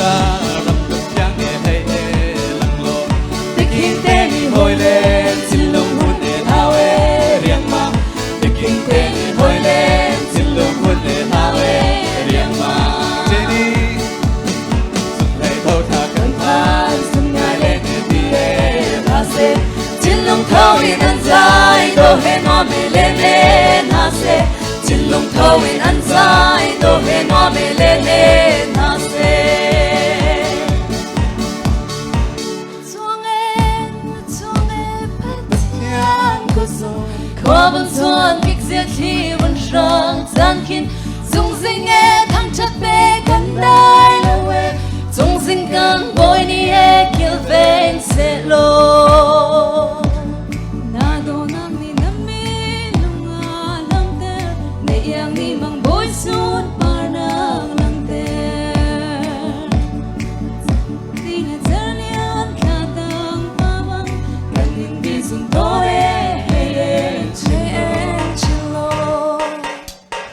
ta ram tuk thiang e hei e lang lo Tikhin te ni hoi le chinlung hun e thau e riang ma Tikhin te ni hoi le chinlung hun e thau e riang ma Jenny sung hlei tho tha kan phan sung ngai le ne ti e tha se Chinlung tho in an zai do he no me le ne na se Chinlung tho in an zai do he no me le ne na se Khuavan chuan kik zia thli vun hrang chan khin Zung zing e thang chat pe kan dai lo e Zung zing kan boy ni e kil ven se lo Na do nang ni na mi lunga lang te Ne yang ni mang boy sun par nang lang te Ti na zalian tla tang pawang Kan in bi sung to e hey e che en chilo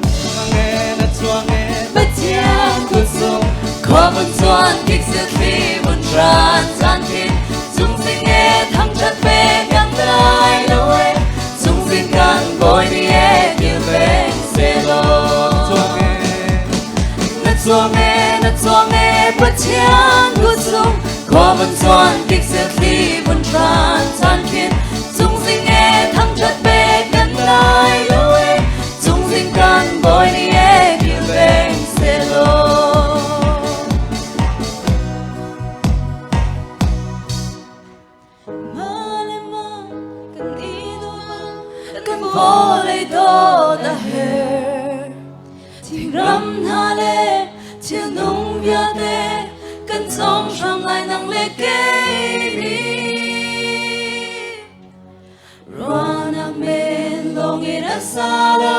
Chuang e na chuang e Pathian kut sung khua vun chuan kik sil thli vun tran chan khin Chung zing e thang chat pe kan dai lo e Chung zing kan boi ni e kil ven se lo Chuang e Na chuang e na chuang e Pathian kut sung khua vun chuan kik sil thli vun tran chan khin Chung zing e thang chat pe kan dai lo e Chung zing kan boi ni e kil ven se lo Kan vawlei dawt a her Thingram hna le thil nung vialte kan cong hram lai nang le kei nih Ruahnak men lawng in a sa lo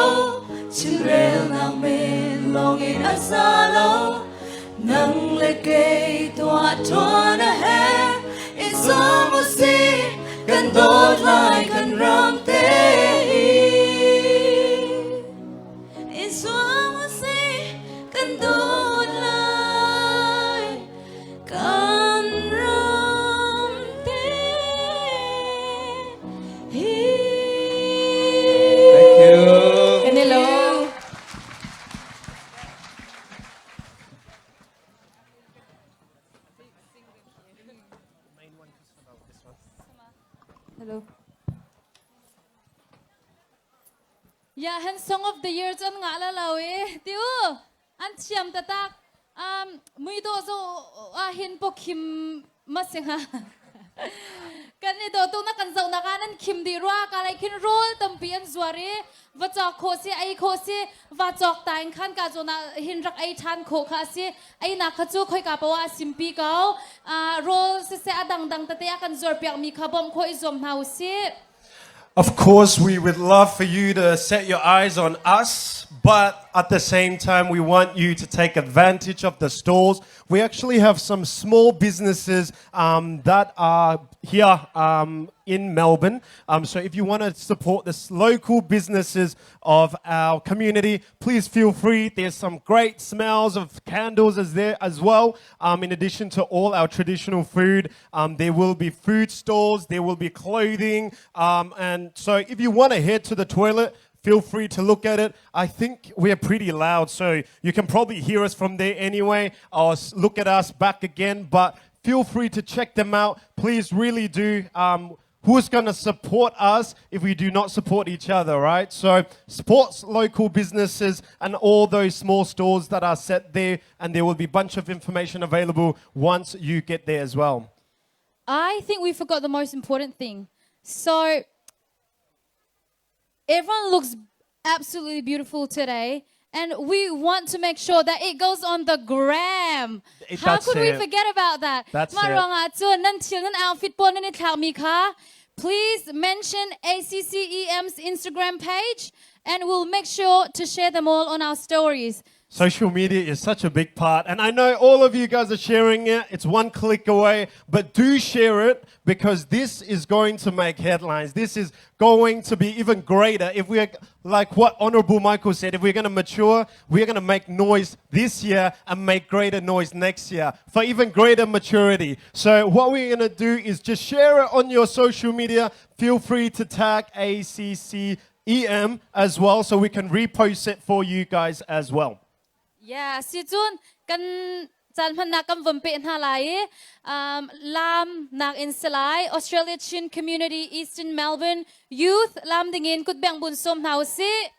chimrelnak men lawng in a sa lo nang le kei tuah ṭuan a herh i zuam u sih kan dawt lai kan ram te hi i zuam u sih kan dawt lai kan ram te hi. Thank you. Kanilo. Hello. Ya han song of the year cun nga la lo e tiu an thiam tatak um mui do zo a hin po khim ma se ha kan ni do tu na kan zo na kan an khim di rua ka lai khin rol tampi an zuar i va chok kho si ei kho si va chok ta in khan ka zo na hin rak ei than kho kha si ei na kha chu khoi ka pawa simpi kau rol se se adang dang tate a kan zuar piak mi kha bom kho i zom hna u si. Of course, we would love for you to set your eyes on us, but at the same time, we want you to take advantage of the stalls. We actually have some small businesses that are here in Melbourne. So if you want to support the local businesses of our community, please feel free. There's some great smells of candles as there as well. In addition to all our traditional food, there will be food stalls, there will be clothing, and so if you want to head to the toilet, feel free to look at it. I think we're pretty loud, so you can probably hear us from there anyway, or look at us back again. But feel free to check them out. Please, really do. Who's going to support us if we do not support each other, right? So support local businesses and all those small stores that are set there, and there will be a bunch of information available once you get there as well. I think we forgot the most important thing. So everyone looks absolutely beautiful today. And we want to make sure that it goes on the gram. How That's could we it. forget about that? That's Mah it. ruangah cun nan thil nan outfit pawl nan i thlakmi kha please mention ACCEM's Instagram page and we'll make sure to share them all on our stories. Social media is such a big part. And I know all of you guys are sharing it. It's one click away. But do share it because this is going to make headlines. This is going to be even greater. If we're, like what Honorable Michael said, if we're going to mature, we're going to make noise this year and make greater noise next year for even greater maturity. So, what we're going to do is just share it on your social media. Feel free to tag ACCEM as well so we can repost it for you guys as well. Yeah, si cun kan caan hmannak kan von peh hna lai i um, laam nak in si lai Australia Chin Community Eastern Melbourne Youth laam dingin kutbeng bun sawm hna usih.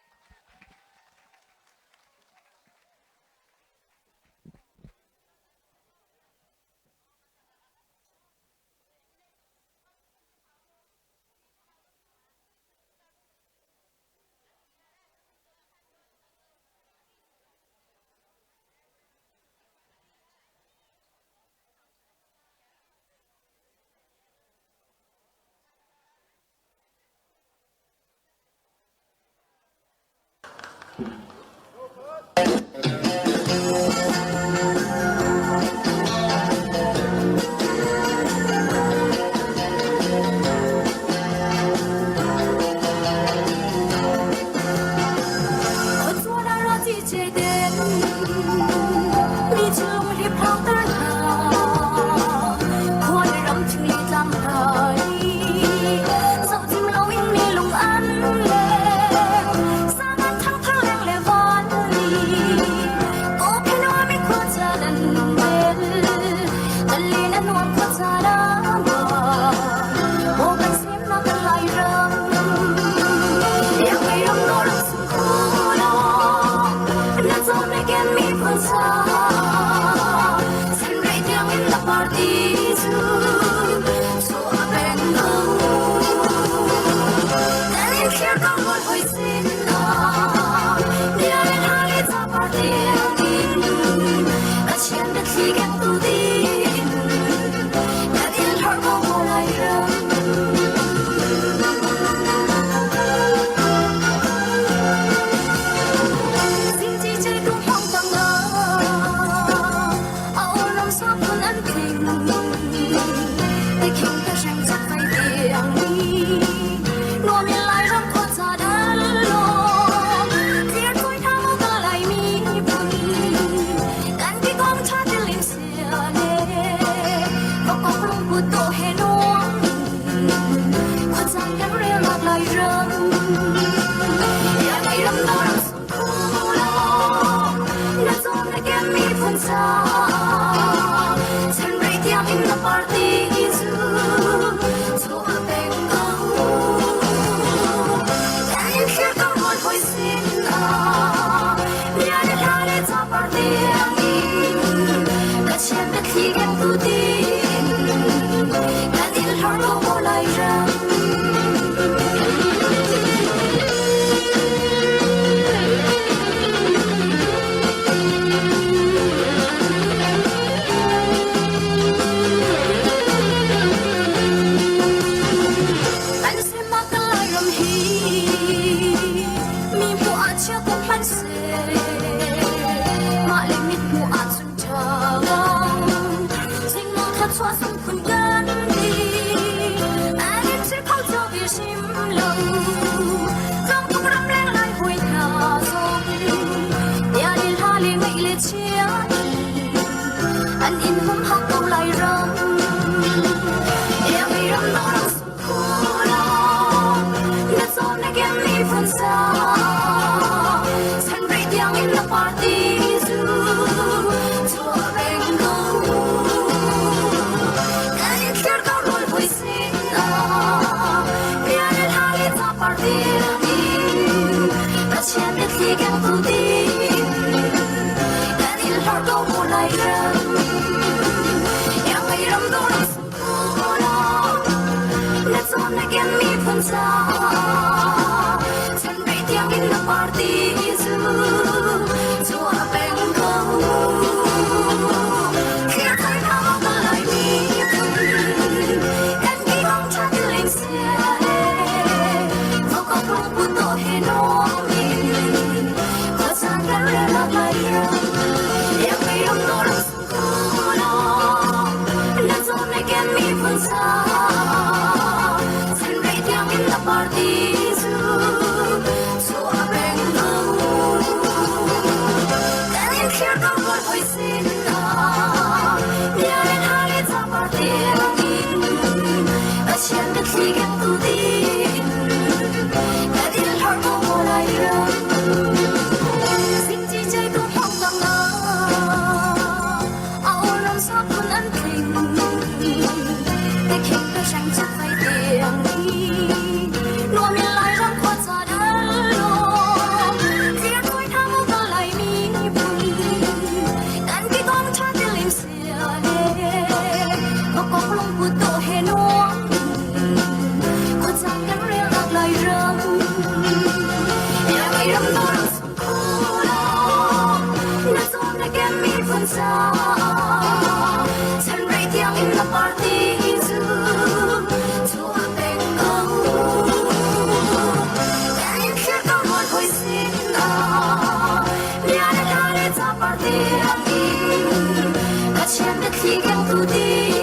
mitthli kengtu ding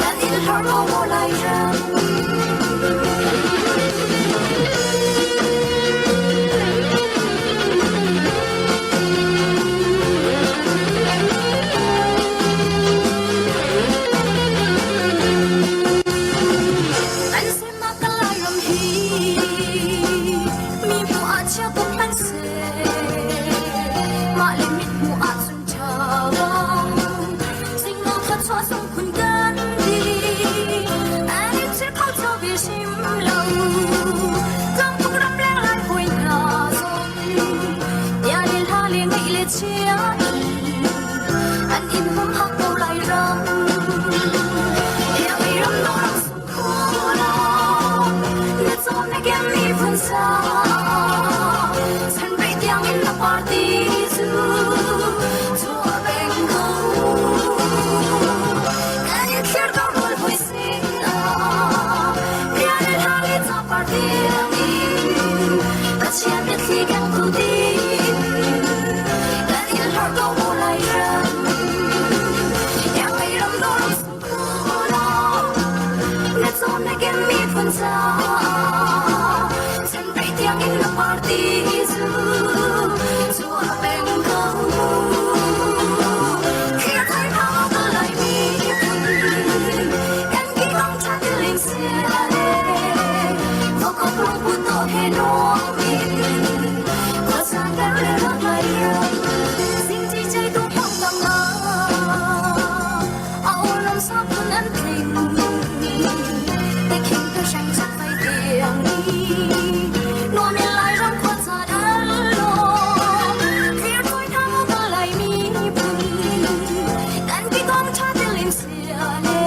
kan in hlorh ko maw Lairam. Kan semnak kan Lairam hi mi hmuh ah chia tuk hmanhseh mah le mit hmuh ahcun ṭha bang singno thluachuah sung khun kan di an in chir kho cio ve hrim lo tlangtuk ram leng lai hawi hna zong tia le hla le ngeih le chia in an in hum hak ko lai ram Iang ram no ram sung khu lo na cawm na kem mi phun sa chan rei tiang in na party cu chuah peng ko kan in thlir ko rul hui sin ah bia le hla le ca party in Pathian mitthli kan tu ding kan in hlorh ko mu lai ram Iang mei ram do ram sung khu lo na cawm na kem mi phun ca chan rei tiang in na party zu chuah peng ko mu Khir thai thau ka lai mi phun kan ki kong tha tiling sia le vô có lung pu to he nuam in có sang kan re rak lai ram sinh chi chơi tu phong tang ma au lam sa phun an tling te khing tu sang chak fai tiang ni nuam in lai ram khua cha dan lo clear toi thang ka lai mi phun kan ki kong tha te lim sia le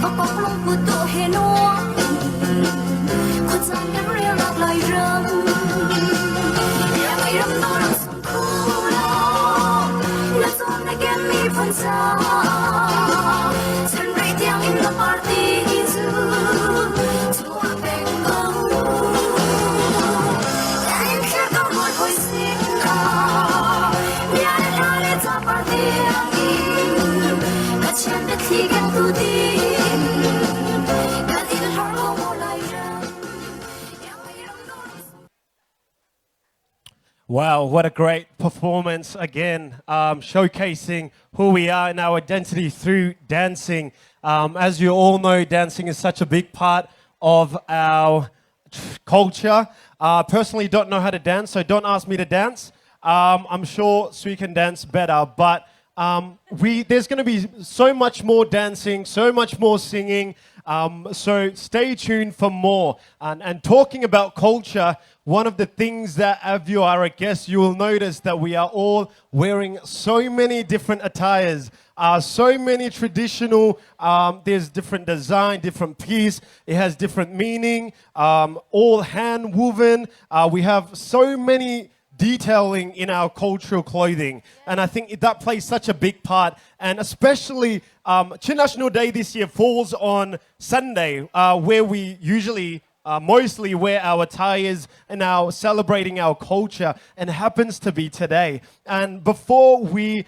va pok lung pu to he nuam in khua caan kan rel nak lai ram Iang ram no ram sung khu lo na cawm na kem mi phun sa chan rei tiang in na party zu chuah peng ko kan in thlir ko rual hoi sin ah bia le hla le ca party in Pathian biathli kan tu ding kan in hlorh ko maw lai ram Iang ram no ram sung Wow, what a great performance again, showcasing who we are and our identity through dancing. As you all know, dancing is such a big part of our culture. Personally, don't know how to dance, so don't ask me to dance. I'm sure Sui can dance better, but there's going to be so much more dancing, so much more singing. So stay tuned for more. And talking about culture, one of the things that if you are a guest, you will notice that we are all wearing so many different attires, so many traditional, there's different design, different piece. It has different meaning, all hand woven. We have so many detailing in our cultural clothing. And I think that plays such a big part. And especially Chin National Day this year falls on Sunday, where we usually mostly wear our attires and our celebrating our culture, and happens to be today. And before we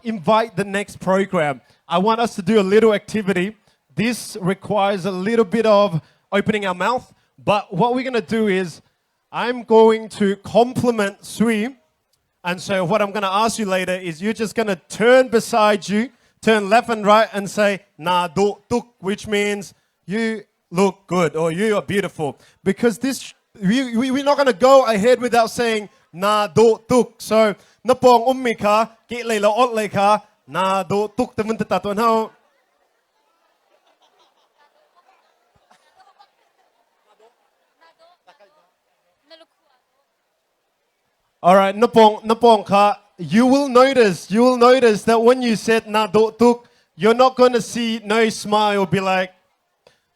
invite the next program, I want us to do a little activity. This requires a little bit of opening our mouth, but what we're going to do is I'm going to compliment Sui. And so what I'm going to ask you later is you're just going to turn beside you, turn left and right and say na dawh tuk, which means you look good or you are beautiful. Because this we're not going to go ahead without saying na dawh tuk. So na pawng ummi kha ke lei lo ot lei kha na dawh tuk te mun ta ta tuan hau. All right, na pawng kha, you will notice that when you said na dawh tuk, you're not going to see no smile be like,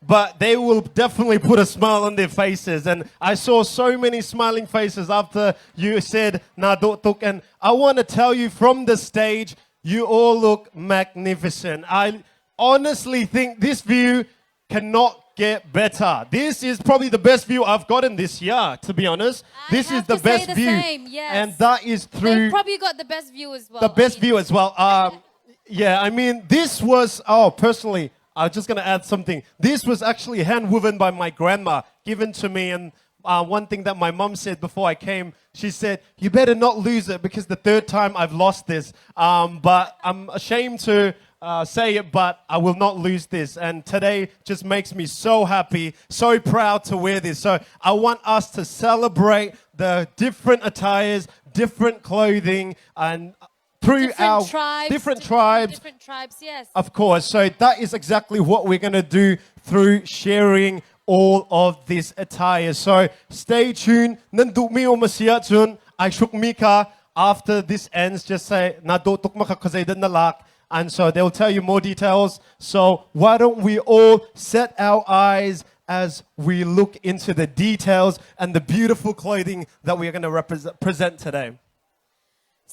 but they will definitely put a smile on their faces. And I saw so many smiling faces after you said na dawh tuk. And I want to tell you from the stage, you all look magnificent. I honestly think this view cannot get better. This is probably the best view I've gotten this year, to be honest. I This is have the to say best the view. same, yes. And that is They've through probably got the best view as well. the I best mean, view as well. Yeah, I mean, this was, oh, personally, I'm just going to add something. This was actually hand woven by my grandma, given to me. And one thing that my mom said before I came, she said, You better not lose it because the third time I've lost this. But I'm ashamed to say it, but I will not lose this. And today just makes me so happy, so proud to wear this. So I want us to celebrate the different attires, different clothing, and through Different our tribes. different tribes, Different tribes, yes. Of course. So that is exactly what we're going to do through sharing all of this attire. So stay tuned. Nan duhmi um a si ahcun ai hrukmi kha after this ends just say na dawh tuk ma kha khuazei na lak and so they'll tell you more details. So why don't we all set our eyes as we look into the details and the beautiful clothing that we are going to represent, present today.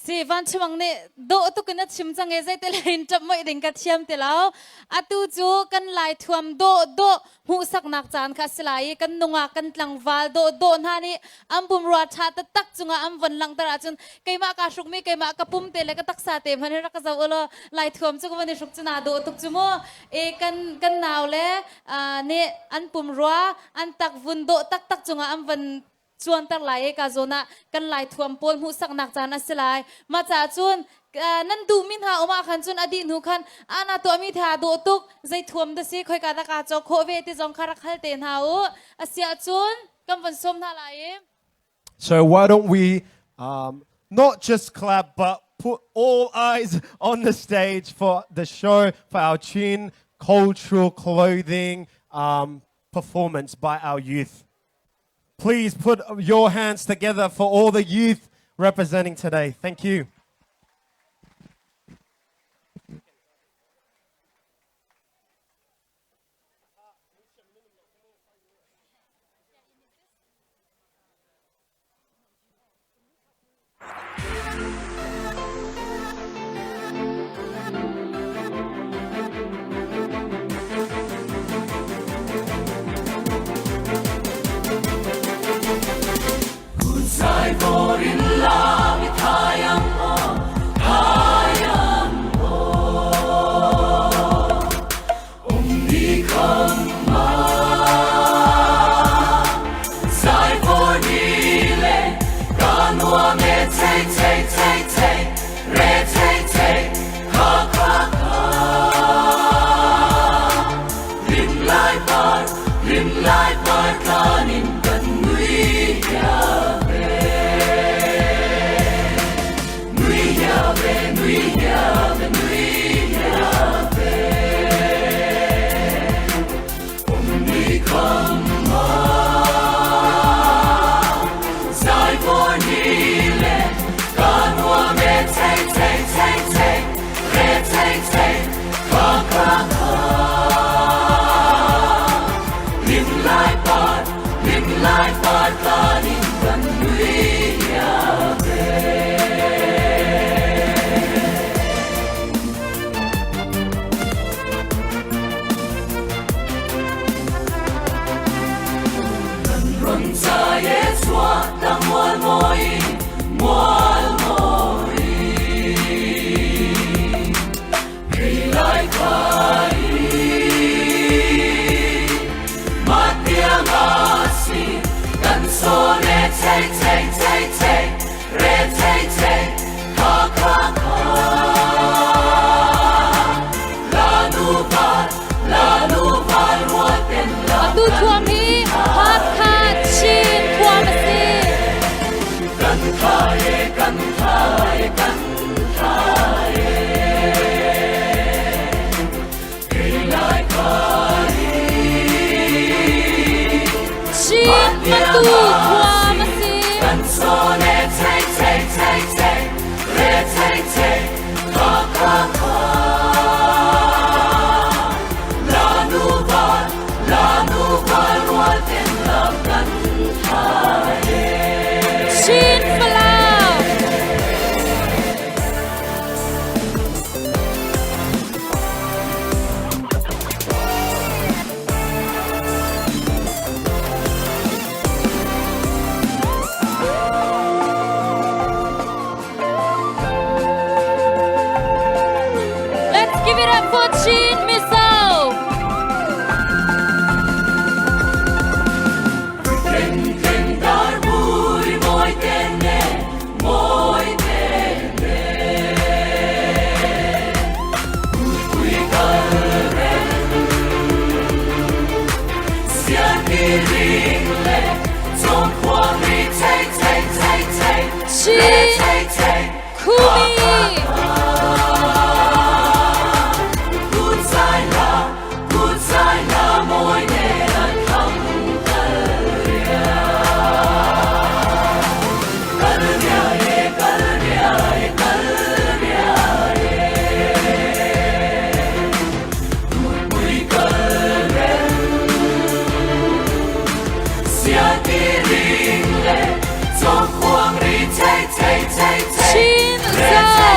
Si van chimang nih dawh tuk in a chim cang e zei te lein ṭap moih ding ka thiam ti lo. Atu cu kan lai thuam dawh dawh hmuhsaknak caan kha a si lai i kan nungak kan tlangval dawh dawh hna nih an pumrua ṭha taktak cungah an von langhter ahcun keimah kaa hrukmi keimah ka pum te le ka taksa te hmanh hi rak ka zoh ulaw lai thuam cu ka von i hruk cu naa dawh tuk cu mu. E kan kan nau le nih an pumrua an takvun dawh taktak cungah an von cuanter lai i ka zawn ah kan lai thuam pawl hmuhsaknak caan a si lai. Mah caah cun nan duhmi hna um ah khan cun a dih hnu khan ana tuahmi the aa dawh tuk zei thuam dah si khoika dah kaa cawk khawh ve ti zong kha rak hal te hna u. A si ahcun kan von sawm hna lai i. So why don't we not just clap but put all eyes on the stage for the show for our Chin cultural clothing performance by our youth. Please put your hands together for all the youth representing today. Thank you. Atu thuam hi Hakha Chin thuam a si. Chin Matu thuam a si. Chin Falam. give it up for Chin Mizo. Chin Khumi. Chin Zo.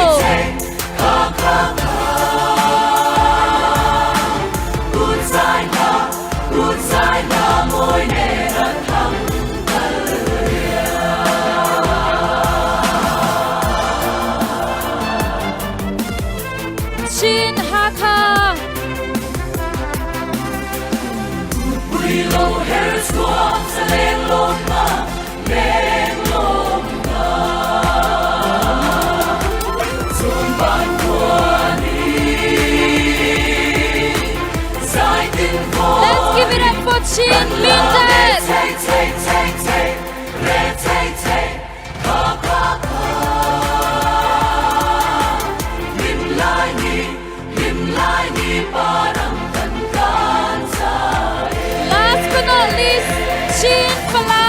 Chin Hakha. Let's give it up for Chin Mindat. Last but not least, Chin Falam.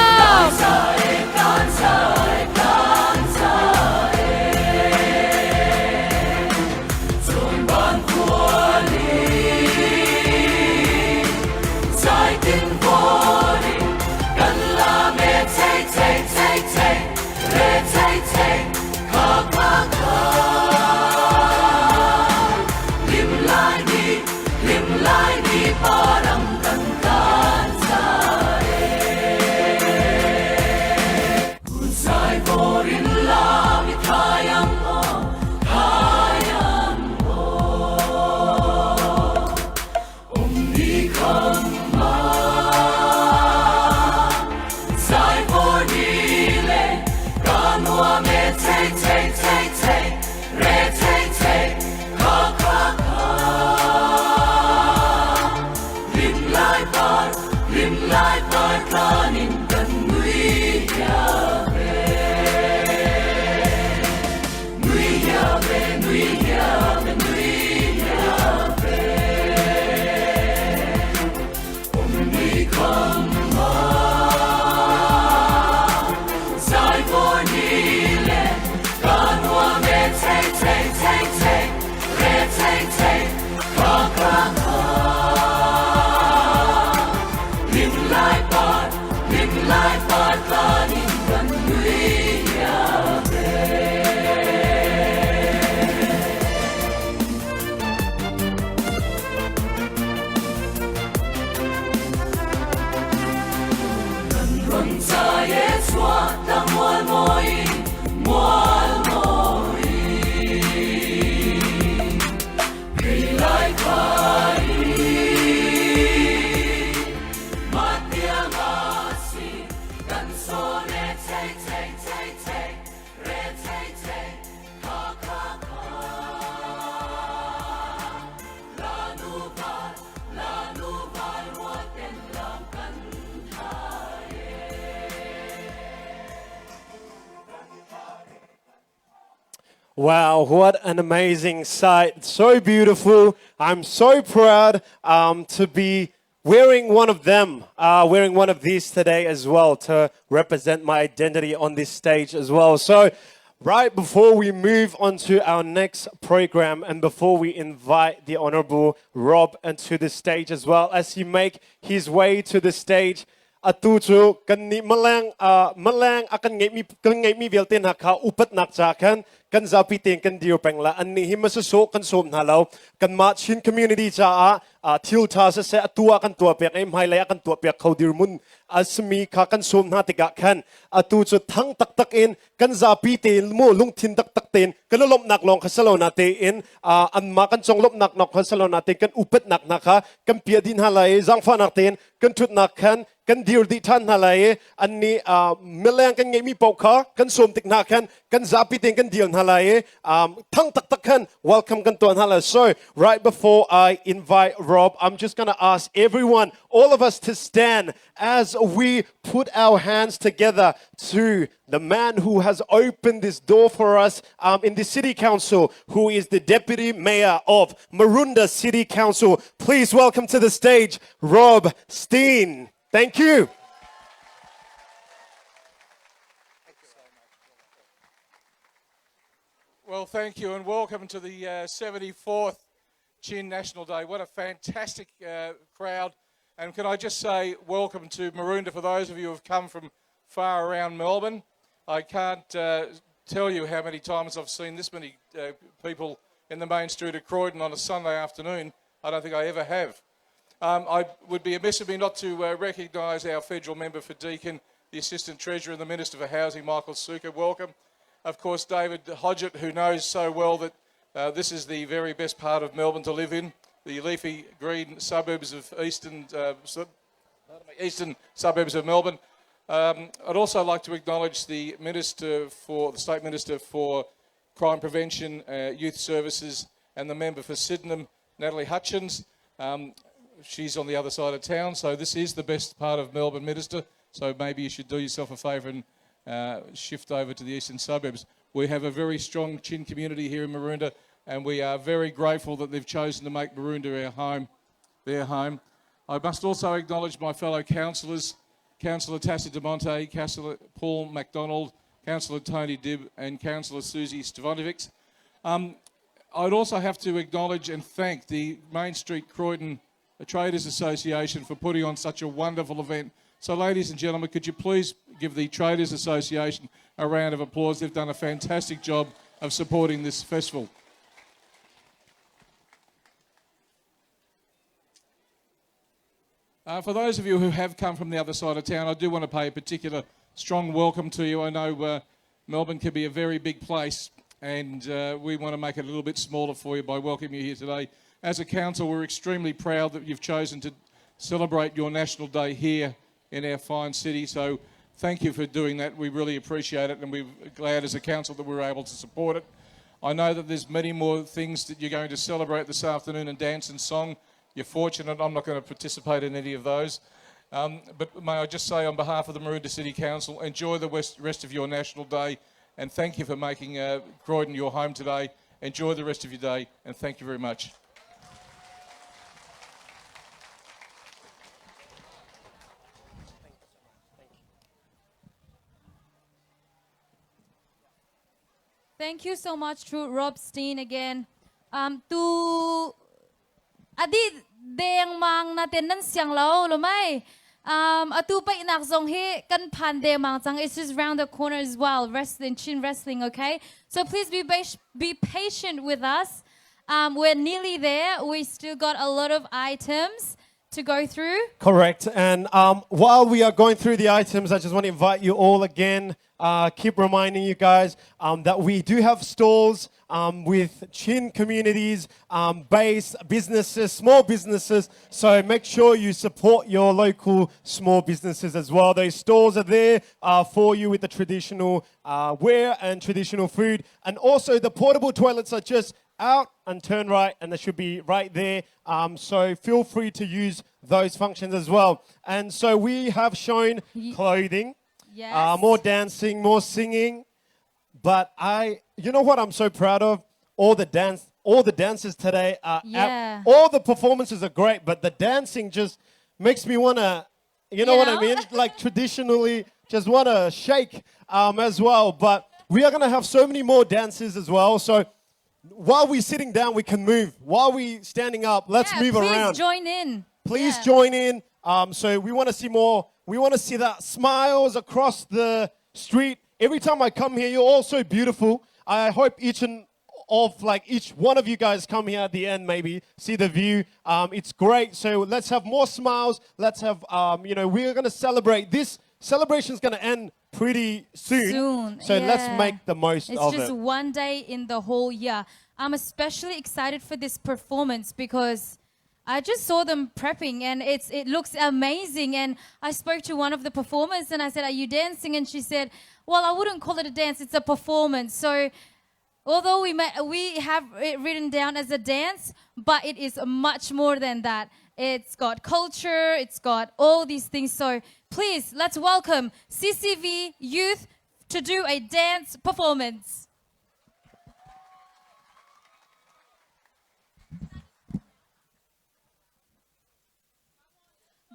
Wow, what an amazing sight. So beautiful. I'm so proud to be wearing one of them, wearing one of these today as well to represent my identity on this stage as well. So, right before we move on to our next program and before we invite the Honorable Rob onto the stage as well, as he make his way to the stage, atu cu kan nih maleng maleng a kan ngeihmi kan ngeihmi vialte hna kha upatnak ca khan. kan zapi tein kan dir peng la. Annih hi masaso kan sawm hna lo. Kanmah Chin community caah thil ṭha siseh atu ah kan tuah piak i hmailei ah kan tuah piak kho dirmun a simi kha kan sawm hna tikah khan atu cu thang taktak in kan zapi tein mu lungthin taktak tein kan i lawmhnak lawng kha si lo na tein anmah kan conglawmhnak nok kha si lo na tein kan upatnak hna kha kan piah dih hna lai i zaangfahnak tein kan ṭhutnak khan kan dir dih ṭhan hna lai i annih mileng kan ngeihmi paoh kha kan sawm tik hna khan kan zapi tein kan deal hna lai i thang taktak khan welcome kan tuah hna lai. So right before I invite Rob, I'm just gonna ask everyone, all of us, to stand as we put our hands together to the man who has opened this door for us in the city council, who is the deputy mayor of Maroondah City Council. Please welcome to the stage Rob Steen. Thank you. Well, thank you and welcome to the 74th Chin National Day. What a fantastic crowd. And can I just say welcome to Maroondah for those of you who have come from far around Melbourne. I can't tell you how many times I've seen this many people in the main street of Croydon on a Sunday afternoon. I don't think I ever have. I would be amiss of me not to recognise our federal member for Deakin, the Assistant Treasurer and the Minister for Housing, Michael Sukkar. Welcome. Of course, David Hodgett, who knows so well that this is the very best part of Melbourne to live in, the leafy green suburbs of eastern suburbs of Melbourne. I'd also like to acknowledge the State Minister for Crime Prevention, Youth Services, and the member for Sydenham, Natalie Hutchins. She's on the other side of town, so this is the best part of Melbourne, Minister. So maybe you should do yourself a favour and shift over to the eastern suburbs. We have a very strong Chin community here in Maroondah, and we are very grateful that they've chosen to make Maroondah our home, their home. I must also acknowledge my fellow councillors, Councillor Tassie De Monte, Councillor Paul MacDonald, Councillor Tony Dibb, and Councillor Susie Stevanovic. I'd also have to acknowledge and thank the Main Street Croydon Traders Association for putting on such a wonderful event. So, ladies and gentlemen, could you please give the Traders Association a round of applause? They've done a fantastic job of supporting this festival. For those of you who have come from the other side of town, I do want to pay a particular strong welcome to you. I know Melbourne can be a very big place, and we want to make it a little bit smaller for you by welcoming you here today. As a council, we're extremely proud that you've chosen to celebrate your National Day here in our fine city. So thank you for doing that. We really appreciate it, and we're glad as a council that we were able to support it. I know that there's many more things that you're going to celebrate this afternoon and dance and song. You're fortunate I'm not going to participate in any of those. But may I just say, on behalf of the Maroondah City Council, enjoy the rest of your National Day and thank you for making Croydon your home today. Enjoy the rest of your day and thank you very much. Thank you so much to Rob Steen again. Tu adi deng mang na ten nan siang lo lo mai. Atu paih nak zong hi kan phan deng mang cang. It's just round the corner as well. Wrestling, Chin wrestling, okay? So please be patient with us. We're nearly there. We still got a lot of items to go through. Correct. And while we are going through the items, I just want to invite you all again. Keep reminding you guys that we do have stalls with Chin communities, based businesses, small businesses. So make sure you support your local small businesses as well. Those stalls are there for you with the traditional wear and traditional food. And also the portable toilets are just out and turn right, and they should be right there. So feel free to use those functions as well. And so we have shown clothing, more dancing, more singing. But you know what I'm so proud of? All the dances today are all the performances are great, but the dancing just makes me wanna, you know You what I know? mean? Like traditionally, just wanna shake as well. But we are gonna have so many more dances as well. So while we're sitting down, we can move. While we're standing up, let's Yeah, move please around. join in. Please join in. So we want to see more. We want to see that smiles across the street. Every time I come here, you're all so beautiful. I hope each and of like each one of you guys come here at the end, maybe see the view. It's great. So let's have more smiles. Let's have, we're going to celebrate. This celebration is going to end pretty soon. Soon. So let's make the most It's of just it. one day in the whole year. I'm especially excited for this performance because I just saw them prepping and it looks amazing. And I spoke to one of the performers and I said, "Are you dancing?" And she said, "Well, I wouldn't call it a dance, it's a performance." So although we have it written down as a dance, but it is much more than that. It's got culture, it's got all these things. So please, let's welcome CCV Youth to do a dance performance.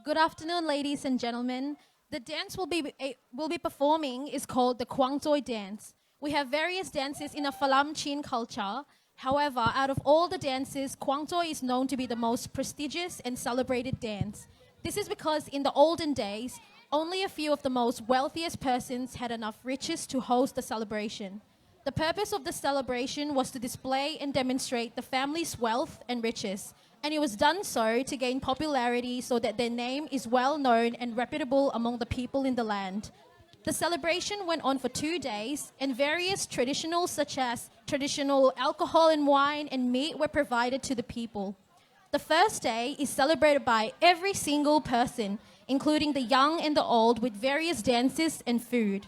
Good afternoon, ladies and gentlemen. The dance we'll be performing is called the Khuangcawi dance. We have various dances in the Falam Chin culture. However, out of all the dances, Khuangcawi is known to be the most prestigious and celebrated dance. This is because in the olden days, only a few of the most wealthiest persons had enough riches to host the celebration. The purpose of the celebration was to display and demonstrate the family's wealth and riches, and it was done so to gain popularity so that their name is well known and reputable among the people in the land. The celebration went on for 2 days, and various traditionals such as traditional alcohol and wine and meat were provided to the people. The first day is celebrated by every single person, including the young and the old, with various dances and food.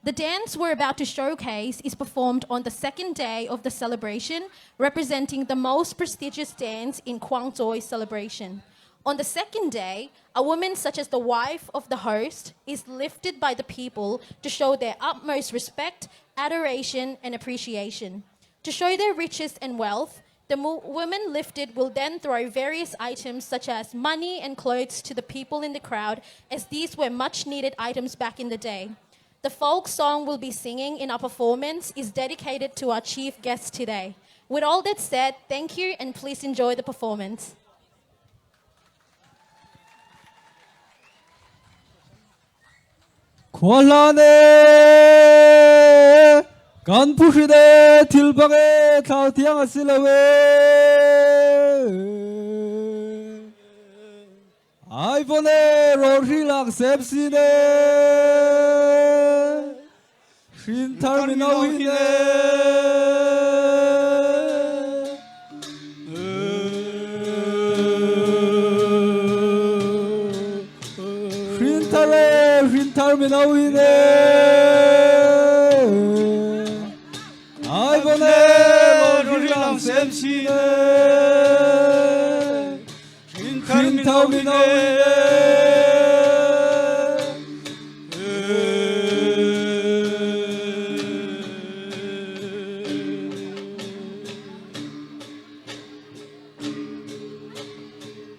The dance we're about to showcase is performed on the second day of the celebration, representing the most prestigious dance in Khuangcawi celebration. On the second day, a woman such as the wife of the host is lifted by the people to show their utmost respect, adoration, and appreciation. To show their riches and wealth, the woman lifted will then throw various items such as money and clothes to the people in the crowd, as these were much needed items back in the day. The folk song we'll be singing in our performance is dedicated to our chief guest today. With all that said, thank you and please enjoy the performance. Khualane kan phuhride thil bang e thlau tiang a si lo e iPhone e rawhri lak sep sin e hrin thar mino hin e. Hrin thar e hrin thar mino hin e iPhone e rawhri lak sep sin e hrin thar mino hin e.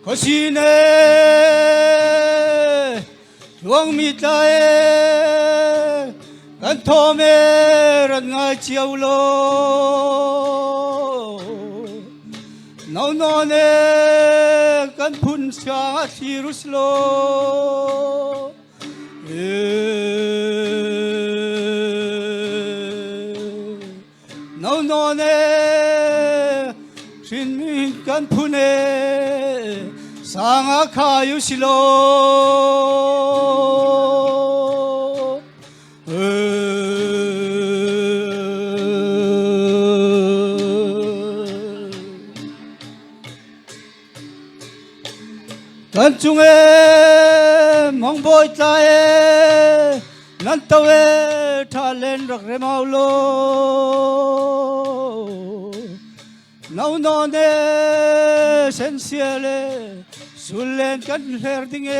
Khuasine luangmi tla e kan thawm e rat ngai cio law. Naunawn e kan phun siang a thlir usih law. Naunawn e hrinmi kan phun e sang ah khai usih law. Kan cung e mangbawi tla e nan to e tha len rak rem au law. Naunawn e sensial e sullen kan hler ding e.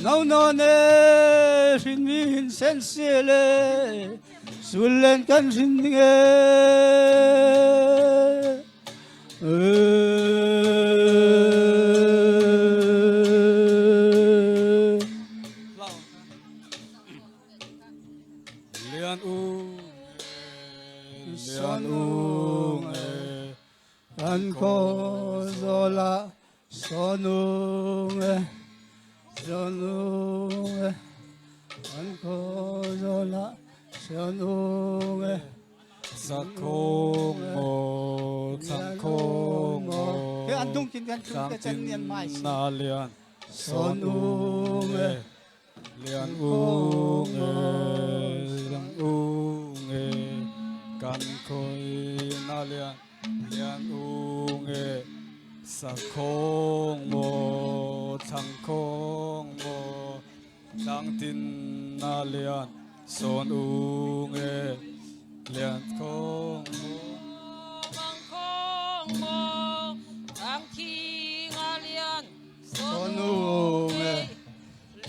Naunawn e hrinmi hin sensial e sullen kan hrin ding e. Lian ung Lian ung e Kan ko zo. Sianung e an ko zola sianung e Sakhong mo thangkhong mo He an dung kin kan tlung te chan nian mai si na lian son ung e lian ung e lian ung e kan khoi na lian lian ung e sakhong mo thangkhong mo Tlangtin na lian sawn ung e lian khong mo. Mang khong mo tang thi nga lian sawn ung e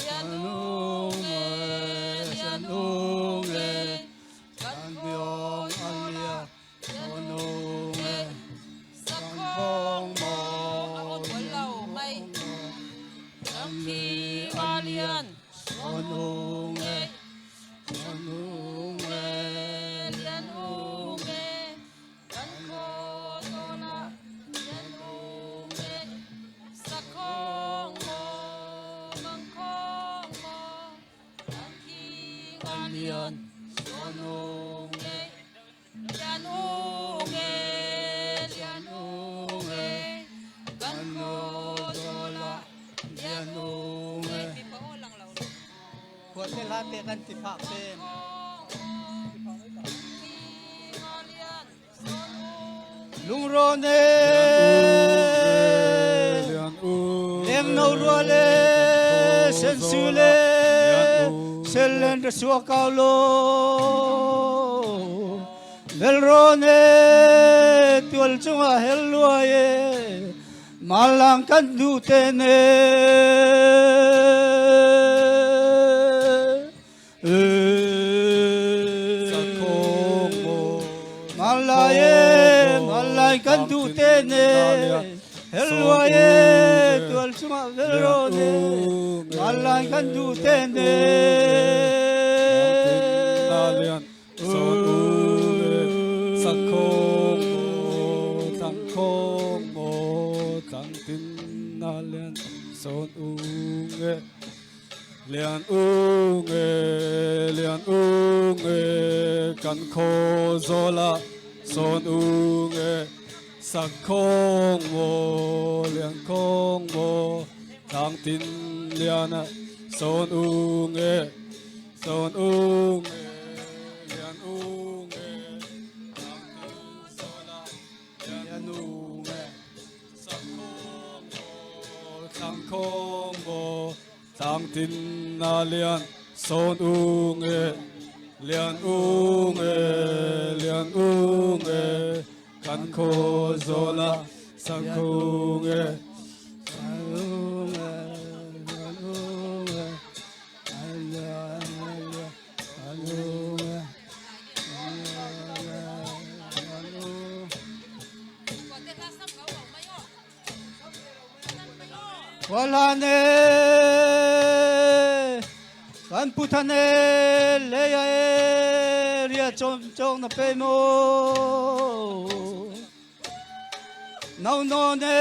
lian ung e lian ung e kan biong an lia sawn ung e sakhong mo a on bal lo mai tang thi nga lian sawn ung e sawn ung e lian ung e kan kho tola lian ung e sakhong mo mang khong mo tang thi nga lian sawn ung e lian ung e lian ung e kan kho tola lian ung e mi pa o lang lo Khua te hla te kan ti phak te. Lungrawn e Lian ung leng no rua le sen su le sel len ra sua kau lo Velrawn e tual cungah hel luai e malang kan du te ne. Sakhong mo Malai e malai kan du te ne hel luai e tual cungah velrawn e malai kan du te ne. Na lian sawn ung e sakhong mo thangkhong mo thangtin na lian sawn ung e lian ung e lian ung e kan kho zola sawn ung e sakhong mo lian khong mo thangtin lian a sawn ung e sawn ung e lian ung e thangtin zola lian ung e sakhong mo thangkhong mo thangtin na lian sawn ung e lian ung e lian ung e kan kho zola sakhong e Ung e ung e ung e Walane kan puthane leya e ria chom chong na pe mo nau no ne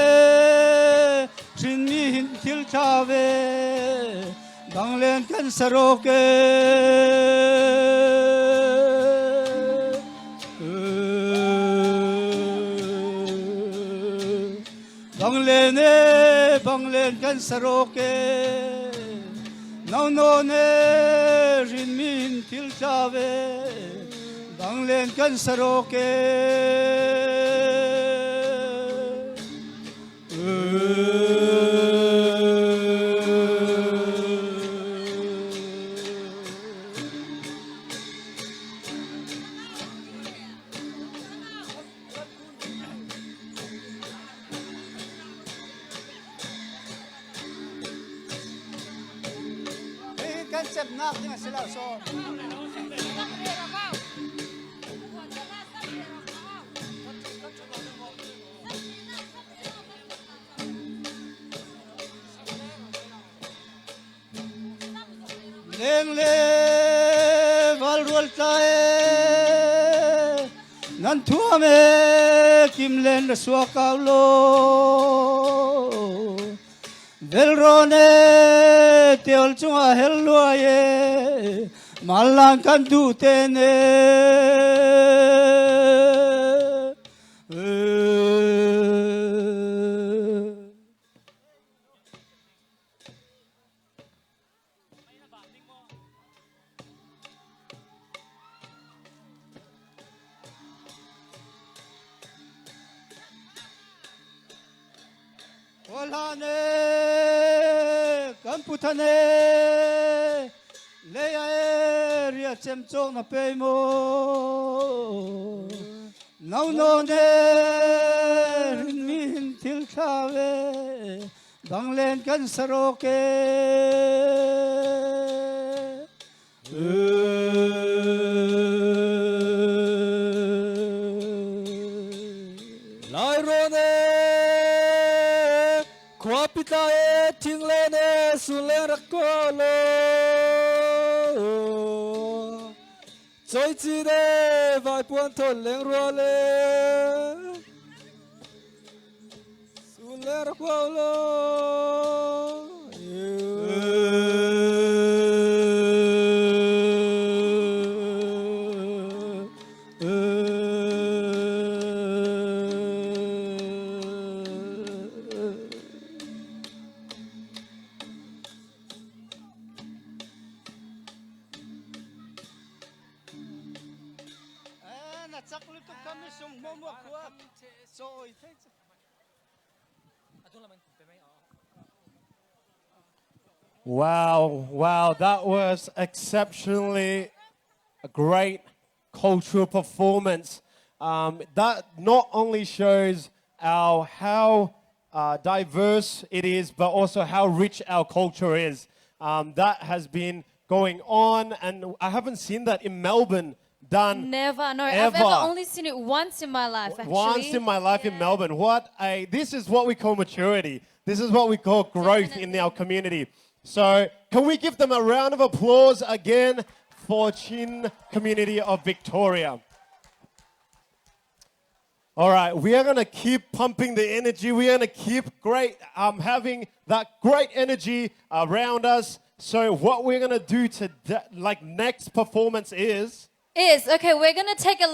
thin mi hin thil tha ve bang len kan saroke. Bang len e bang len kan saroke nau no ne rin min thil tha ve bang len kan saroke. Kan semnak ding a si lo so. Leng le val rual tla e nan thuam e kim len ra suak kau lo velron e. Teol cungah hel luai e Malang kan duh te ne. Khualhlan e kan puthan e lei ah e ria cem cawk na pe maw no no ne rinmi hin thil thla ve banglen kan sarawk e. Lairawn e khuapi tla e thinglen e sunleng rak ko lo Choi chin e vaipuan thon leng rual e sunleng rak ko lo. Wow, that was exceptionally a great cultural performance. That not only shows our how diverse it is, but also how rich our culture is. That has been going on, and I haven't seen that in Melbourne done Never, no. I've ever. ever only seen it once in my life, actually. Once in my life in Melbourne. What a this is what we call maturity. This is what we call growth in our community. So can we give them a round of applause again for Chin Community of Victoria? All right, we are gonna keep pumping the energy. We are gonna keep great having that great energy around us. So what we're gonna do today, like next performance is Is okay, we're gonna take a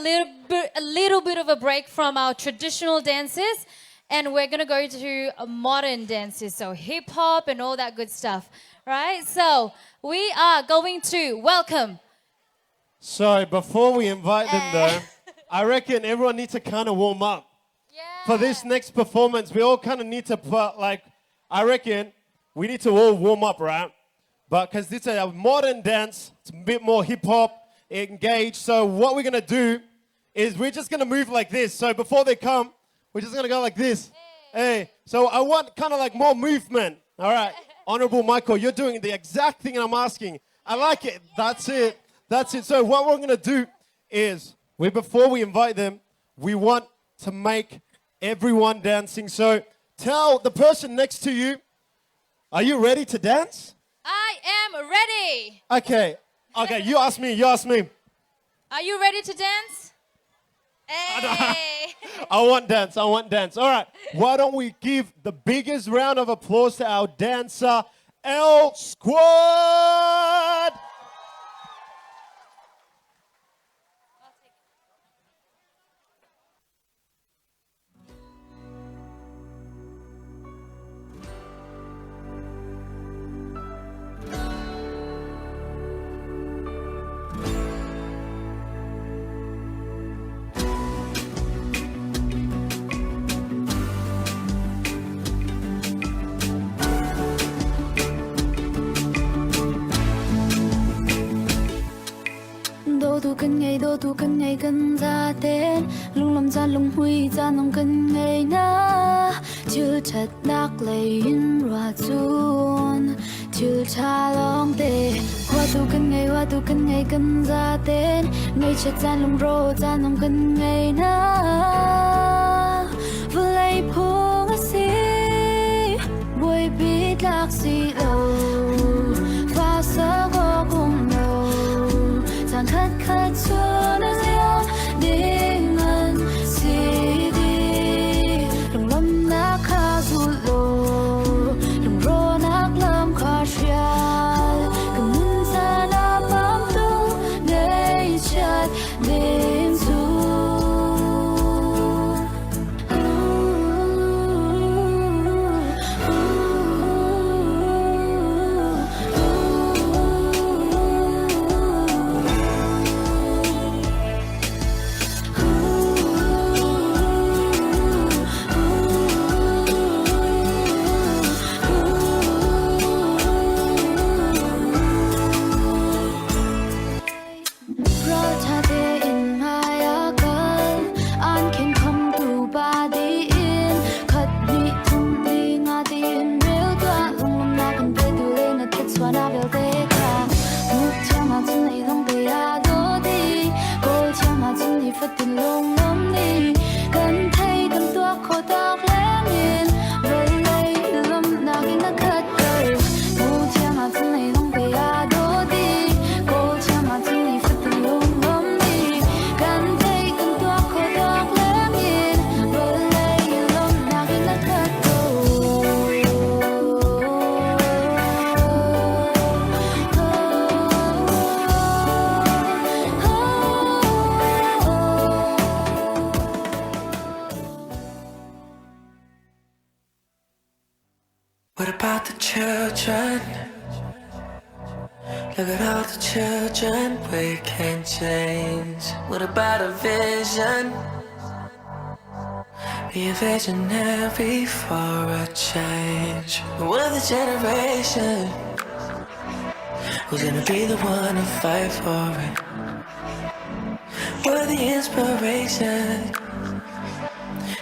little bit of a break from our traditional dances and we're gonna go to modern dances, so hip hop and all that good stuff. Right? So we are going to welcome So before we invite them though, I reckon everyone needs to kind of warm up. For this next performance, we all kind of need to put like, I reckon we need to all warm up, right? But because this is a modern dance, it's a bit more hip hop, engaged. So what we're gonna do is we're just gonna move like this. So before they come, we're just gonna go like this. Hey, so I want kind of like more movement. All right, Honorable Michael, you're doing the exact thing I'm asking. I like it. That's it. That's it. So what we're gonna do is we before we invite them, we want to make everyone dancing. So tell the person next to you, are you ready to dance? I am ready. Okay. Okay, you ask me, you ask me. Are you ready to dance? Hey. I want dance, I want dance. All right, why don't we give the biggest round of applause to our dancer, L Squad? Dawtu kan ngei, dawtu kan ngei, kan zaten lunglawmh caan lunghmuih caan zong kan ngei na. Thil ṭhatnak lei in ruah cun thil ṭha lawngte. Huatu kan ngei, huatu kan ngei, kan zaten ngaihchiat caan lungrawh caan zong kan ngei na. Vawlei phung a si, buaipi tlak si lo, fa sak awk um lo. Caan khat khat cun a liam ding an si dih. Lunglawmhnak kha zul law lungrawhnak lam kha hrial. Look at all the children we can change. What about a vision? Be a visionary for a change. We're the generation who's gonna be the one to fight for it. We're the inspiration.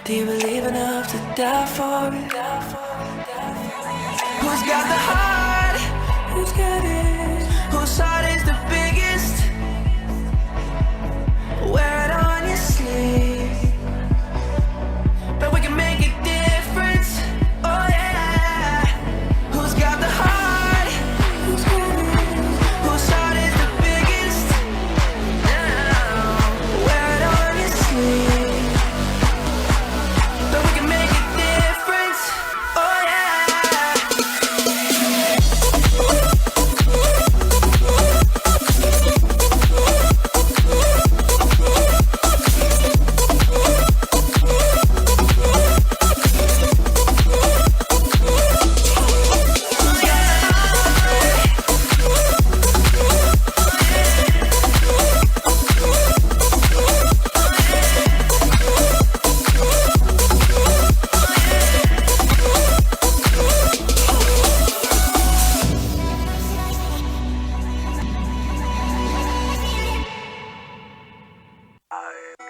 Do you believe enough to die for it? Who's got the heart? Who's got it? Whose heart is the biggest? Wear it on your sleeve. But we can make a difference. Oh yeah. Who's got the heart? Who's got it? Whose heart is the biggest? Now, wear it on your sleeve. But we can make a difference. Oh yeah.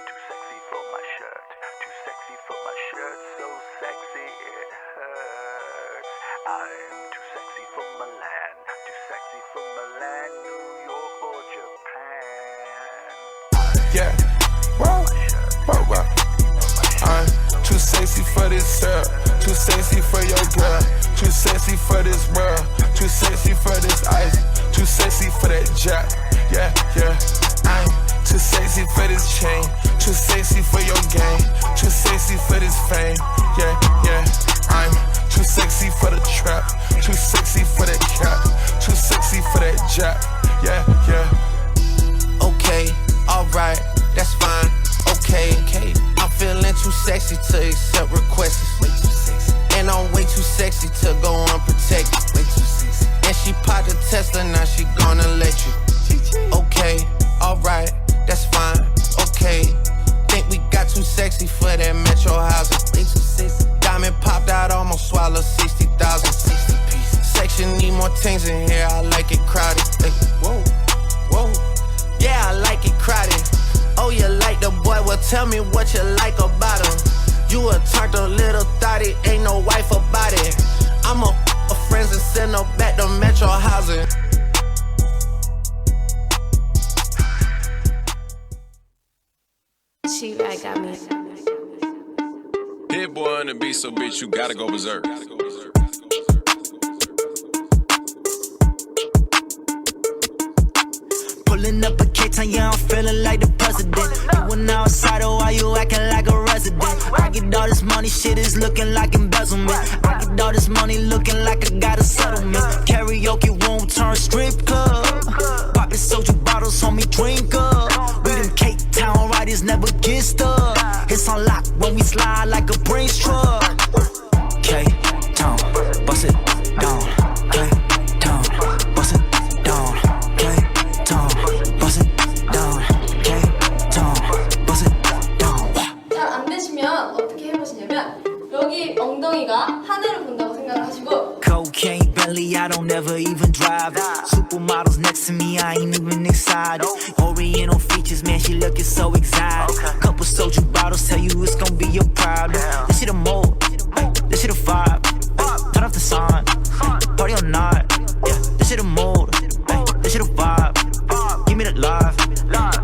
Too sexy for my shirt. Too sexy for my shirt. So sexy it hurts. I'm too sexy for Milan. Too sexy for Milan, New York or Japan. Yeah. Whoa, whoa, whoa. I'm too sexy for this syrup. Too sexy for your girl. Too sexy for this world. Too sexy for this ice. Too sexy for that jack. Yeah, yeah. I'm too sexy for this chain. Too sexy for your game. Too sexy for this fame. Yeah, yeah. I'm too sexy for the trap. Too sexy for that cap. Too sexy for that jack. Yeah, yeah. Okay, alright, that's fine. Okay, okay. I'm feeling too sexy to accept requests. Way too sexy. And I'm way too sexy to go unprotected. Way too sexy. And she popped a Tesla, now she gonna let you. Okay, alright, that's fine. Okay. Think we got too sexy for that metro housing. Way too sexy. Diamond popped out, almost swallowed 60,000. 60 pieces. Section need more things in here, I like it crowded. Ay, whoa, whoa. Yeah, I like it crowded. Oh, you like the boy? Well, tell me what you like about him. You a turned a little thotty, ain't no wife about it. I'm a f- friends and send her back to Metro housing. She I got me. Hit boy on the beat, so bitch, you gotta go berserk. Pulling up a K town, yeah, I'm feeling like the president. You an outsider, why you acting like a resident? I get all this money, shit is looking like embezzlement. I get all this money looking like I got a settlement. Karaoke room turn strip club. Poppin' soju bottles, homie, drink up. We them Cape Town riders never get stuck. It's on lock when we slide like a Brinks truck. K Town, bust it down. K Town, bust it down. K Town, bust it down. K Town, bust it down. 잘 안 되시면 어떻게 해보시냐면 여기 엉덩이가 하늘을 본다고 생각을 하시고 Cocaine Bentley, I don't ever even drive it. Supermodels next to me, I ain't even excited. Oriental features, man, she looking so exotic. Couple soju bottles tell you it's gonna be a problem. This shit a mode, this shit a vibe. Turn off the sign, party or not. Yeah, this shit a mode, this shit a vibe. Give me the life,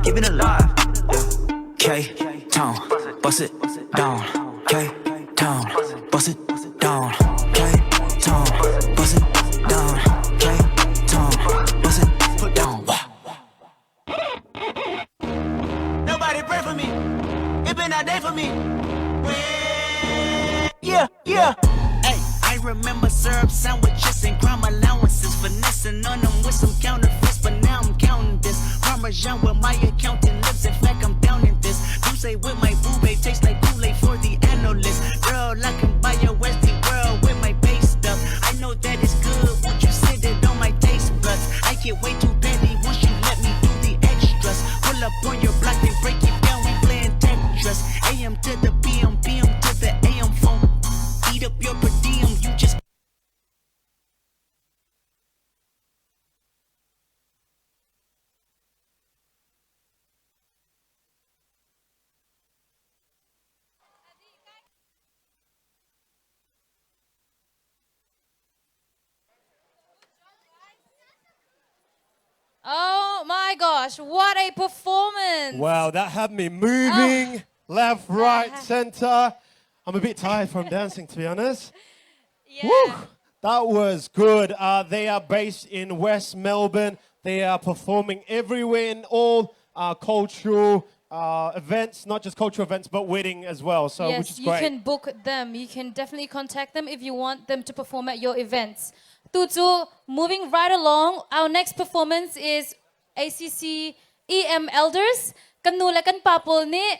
give me the life. Yeah. K Town, bust it down. K Town, bust it down. K Town, bust it down. K Town, bust it down. Nobody pray for me. It been a day for me. Yeah, yeah. Hey, I remember syrup sandwiches and crime allowances. Finessing on them with some counterfeits, but now I'm counting this. Parmesan with my accountant lips. In fact, I'm down in this. Douce with my boo babe tastes like Kool-Aid for the analyst. Girl, I can buy your Westie world with my base stuff. I know that it's good. Won't you sit it on my taste buds? I get way too my gosh, what a performance! Wow, that had me moving left, right, center. I'm a bit tired from dancing, to be honest. Yeah. Woo, that was good. They are based in West Melbourne. They are performing everywhere in all cultural events, not just cultural events, but wedding as well. So, yes, which is you great. can book them. You can definitely contact them if you want them to perform at your events. Tutu, moving right along, our next performance is ACC EM Elders. Kan nu le kan pa pawl nih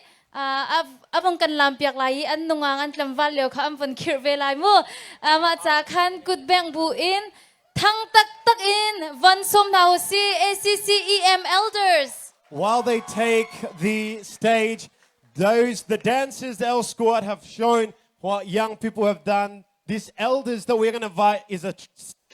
avong kan lam piak lai i an nungang an tlamval lio kha an von khirh ve lai mu. Mah ca khan kut bengh bu in thang taktak in von sawm hna usih ACC EM Elders. While they take the stage, those the dancers, the El Squad have shown what young people have done. These elders that we're going to invite is a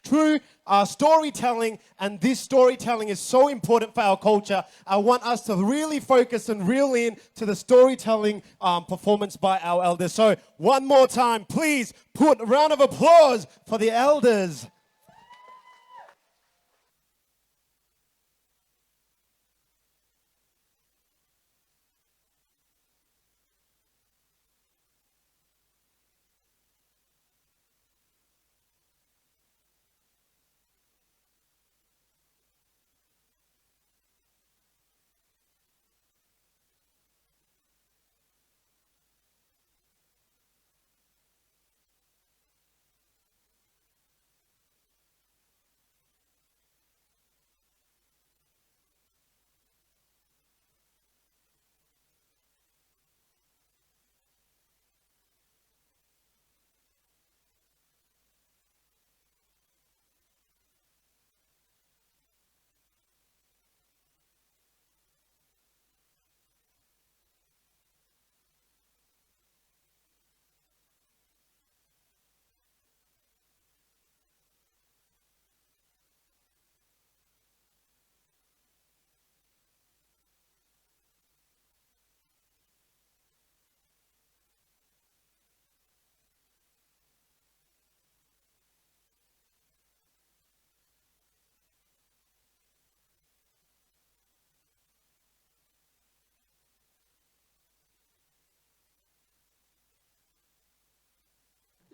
true storytelling, and this storytelling is so important for our culture. I want us to really focus and reel in to the storytelling performance by our elders. So, one more time, please put a round of applause for the elders.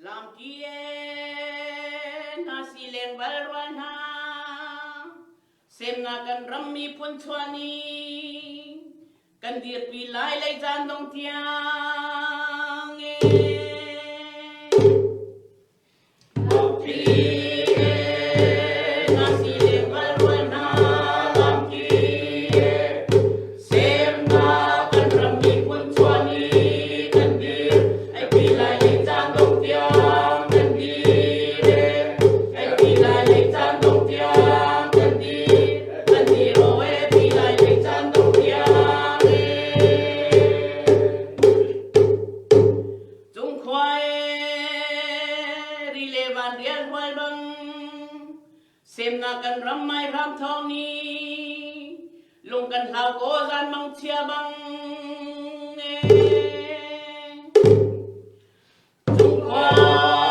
Lamki e hna si leng bal rual hna semnak kan ram miphun chuani kan dirpi lai lei caan dong tiang e. Lamki e hna si leng bal rual hna lamki e semnak kan ram miphun chuani kan dir ai pi lai lei caan dong tiang kan dir e ai pi lai lei caan dong tiang kan dir kan dir o e pi lai lei caan dong tiang e Cung khua e ri le van rial hual bang semnak kan ram mai ram thawng ni lung kan hlau ko zan mang chia bang e Cung khua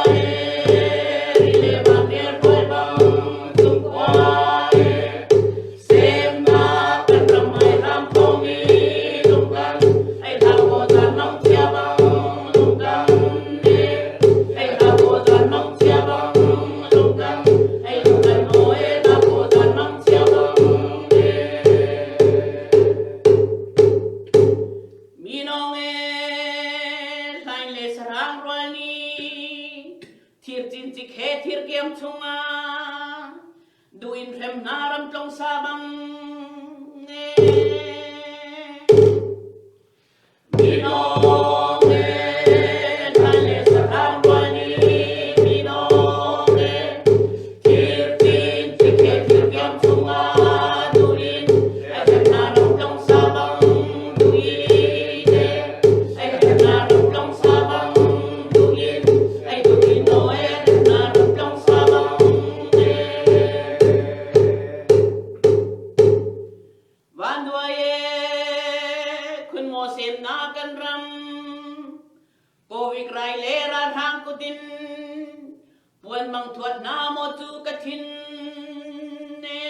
e ri le van rial hual bang cung khua e semnak kan ram mai ram thawng ni lung kan ai hlau ko zan mang chia bang lung kan e ai hlau ko zan mang chia bang lung kan ai lung kan o e hlau ko zan mang chia bang e Minong e hlain le sarang rual ni thir cincik he thir kiam chungah duin hrem hna ram tlong sa bang e Minong e hlain le sarang rual ni minong e thir cincik he thir kiam chungah duin ai hrem hna ram tlong sa bang duin e ai hrem hna ram tlong sa bang duin ai duin o e hrem hna ram tlong sa bang e Van duai e khun mo sem na kan ram Covid rai le ralhrang kutin puan mang thuat na mo cu ka thin e.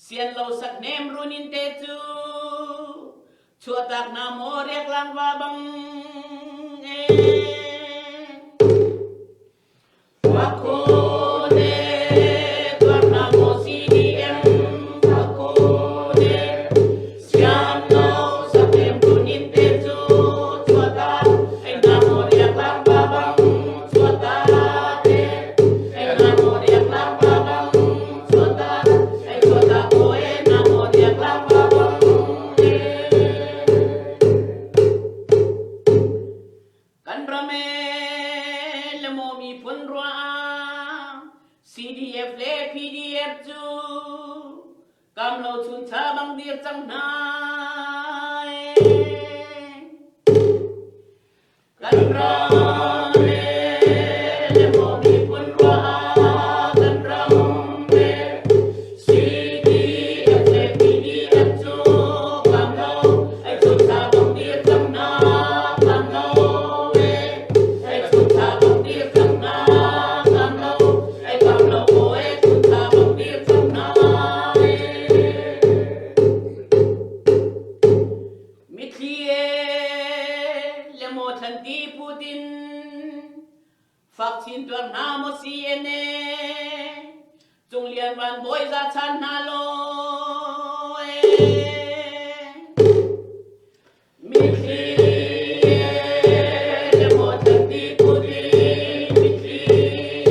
Sian lo sak nem run in te cu chuahtak na maw riak lang va bang e. Fakone tuar na maw CDM fakone sian lo sak nem run in te cu chuahtak ai na maw riak lang va bang chuahtak e ai na maw riak lang va bang chuahtak ai chuahtak ko e na maw riak lang va bang e. Kan ram e le maw miphun ruah CDF le PDF cu kam lo chun cha bang dir cang hna e. Kan ram e le maw miphun ruah kan ram e CDF le PDF cu kam lo ai chun cha bang dir cang hna kam lo e ai chun cha bang dir cang hna kam lo ai kam lo ko e chun cha bang dir cang hna e. Mitthli e le maw thlanti putin fak chin tuar hna maw CNA Cung Lian Van Bawi za chan hna law e. Mitthli e le maw thlanti putin mitthli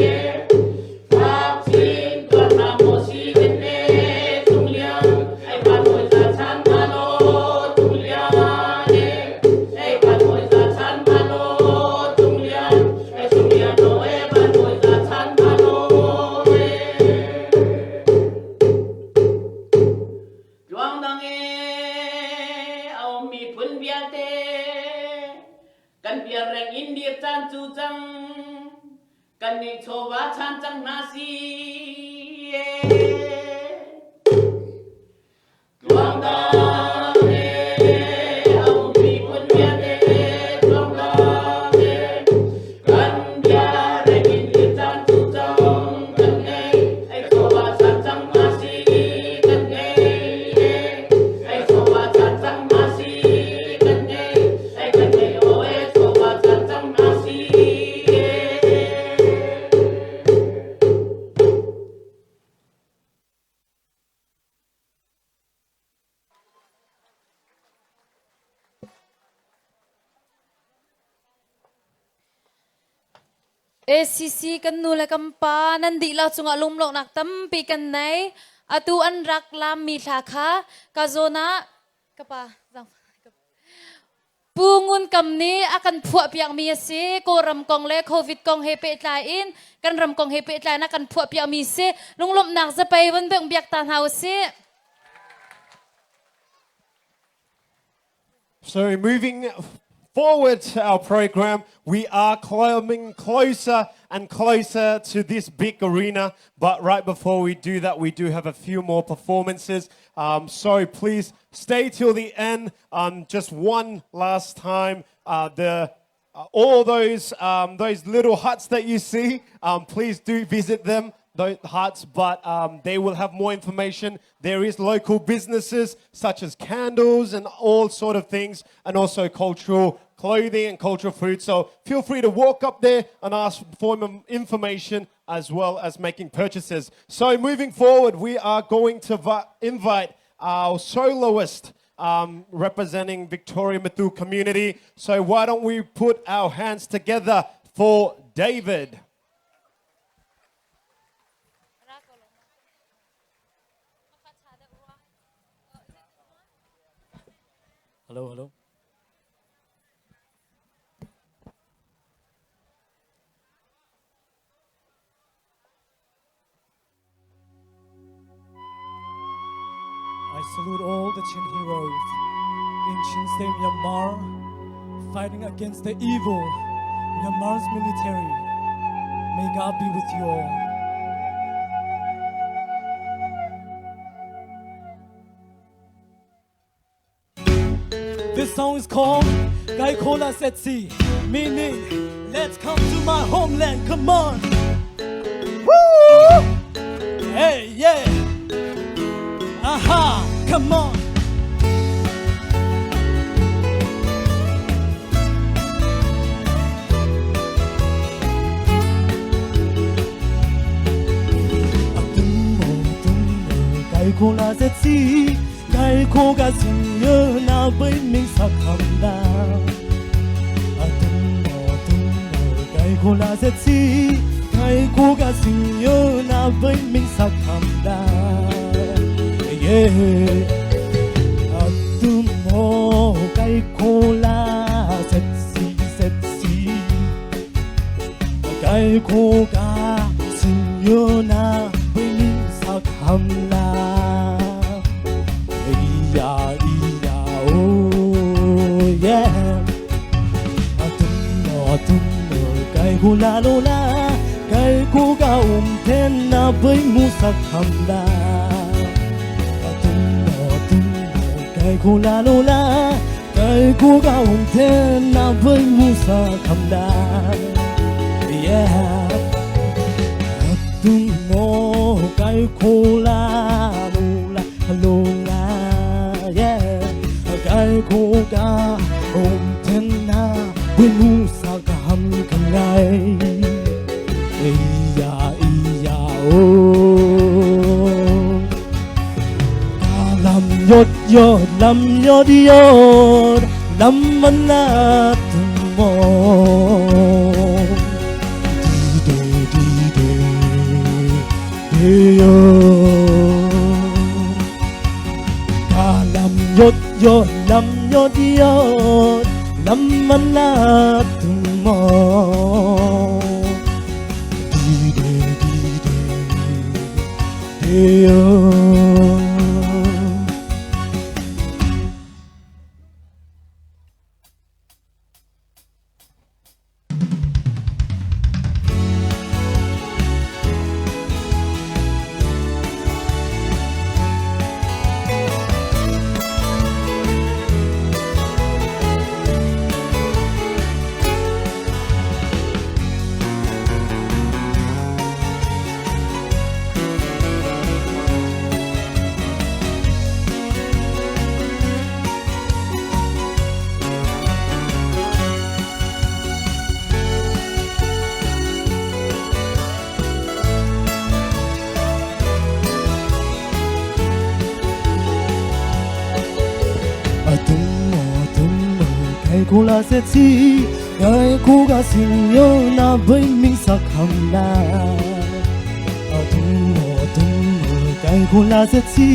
e fak chin tuar hna maw CNA Cung Lian ai van bawi za chan hna law Cung Lian e ai van bawi za chan hna law Cung Lian ai Cung Lian law e van bawi za chan hna law e. Tluang dang e a ummi phun vialte kan biarreng in dir caan cu cang kan nih chawva chan cang hna si e. Tluang dang e a ummi phun vialte tluang dang e kan biarreng in dir caan cu cang kan ngei ai chawva chan cang hna si kan ngei e ai chawva chan cang hna si kan ngei ai kan ngei o e chawva chan cang hna si e. ACC kan nu le kan pa nan dihlak cungah lunglawmhnak tampi kan nei. Atu an rak lammi hla kha ka zawn ah ka pa Pu Ngun Kam nih a kan phuahpiakmi a si. Kawlram kong le COVID kong he pehtlai in kan ram kong he pehtlai in a kan phuahpiakmi si. Lunglawmhnak zapei von bengh biak ta hna usih. So moving forward to our program, we are climbing closer and closer to this big arena. But right before we do that, we do have a few more performances. So please stay till the end. Just one last time, the all those little huts that you see, please do visit them those huts, but they will have more information. There is local businesses such as candles and all sort of things, and also cultural clothing and cultural food. So feel free to walk up there and ask for information as well as making purchases. So moving forward, we are going to invite our soloist representing Victoria Matu community. So why don't we put our hands together for David? Hello, hello. I salute all the Chin heroes in Chin State, Myanmar, fighting against the evil Myanmar's military. May God be with you all. This song is called Gaikola Setsi, meaning let's come to my homeland, come on. Woo! Hey, yeah. Come on. Kai ko la se si kai ko ga sin yo na bai min sa kham da atum mo tum mo kai ko la se si kai ko ga sin yo na bai min sa kham da yeah atum mo kai ko la se si se si kai ko ga sin yo na bai min sa kham la 咿呀咿呀哦耶，啊咚啊咚盖古拉罗拉，盖古嘎嗡天那贝木萨坎拉，啊咚啊咚盖古拉罗拉，盖古嘎嗡天那贝木萨坎拉，耶，啊咚盖古拉罗拉罗拉。Kai ko ga om ten na winu sa ka ham kan ngai ya ya o ka lam yot yot lam yot yot lam man na tu mo di de di de de yo ka lam yot yot lam yot yot lam man la tu mo di de di de de yo. Kai ko la se chi kai ko ga sin yo na bai mi sa kham la a tum mo tum mo kai ko la se chi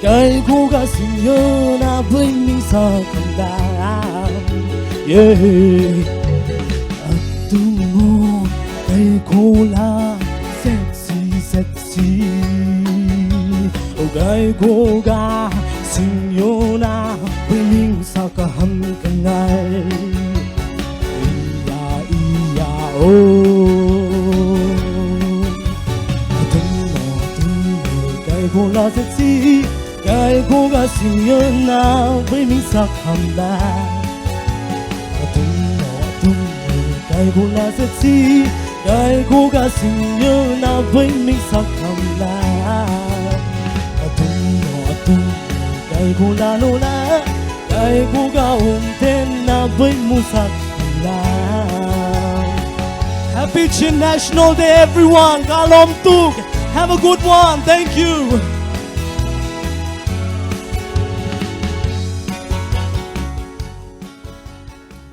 kai ko ga sin yo na bai mi sa kham la yeah a tum mo kai ko la se chi se chi o kai ko ga sin yo na bai mi sa ka ham kan ngai ya ya o tum mo tum mo kai ko la se chi kai ko ga sin yo na bai mi sa kham la tum mo tum mo kai ko la se chi kai ko ga sin yo na bai mi sa kham la tum mo tum mo kai ko la lo la kai ko ga um ten na bai mu sa kham la. Happy Chin National Day, everyone. Kalom Tuk. Have a good one. Thank you.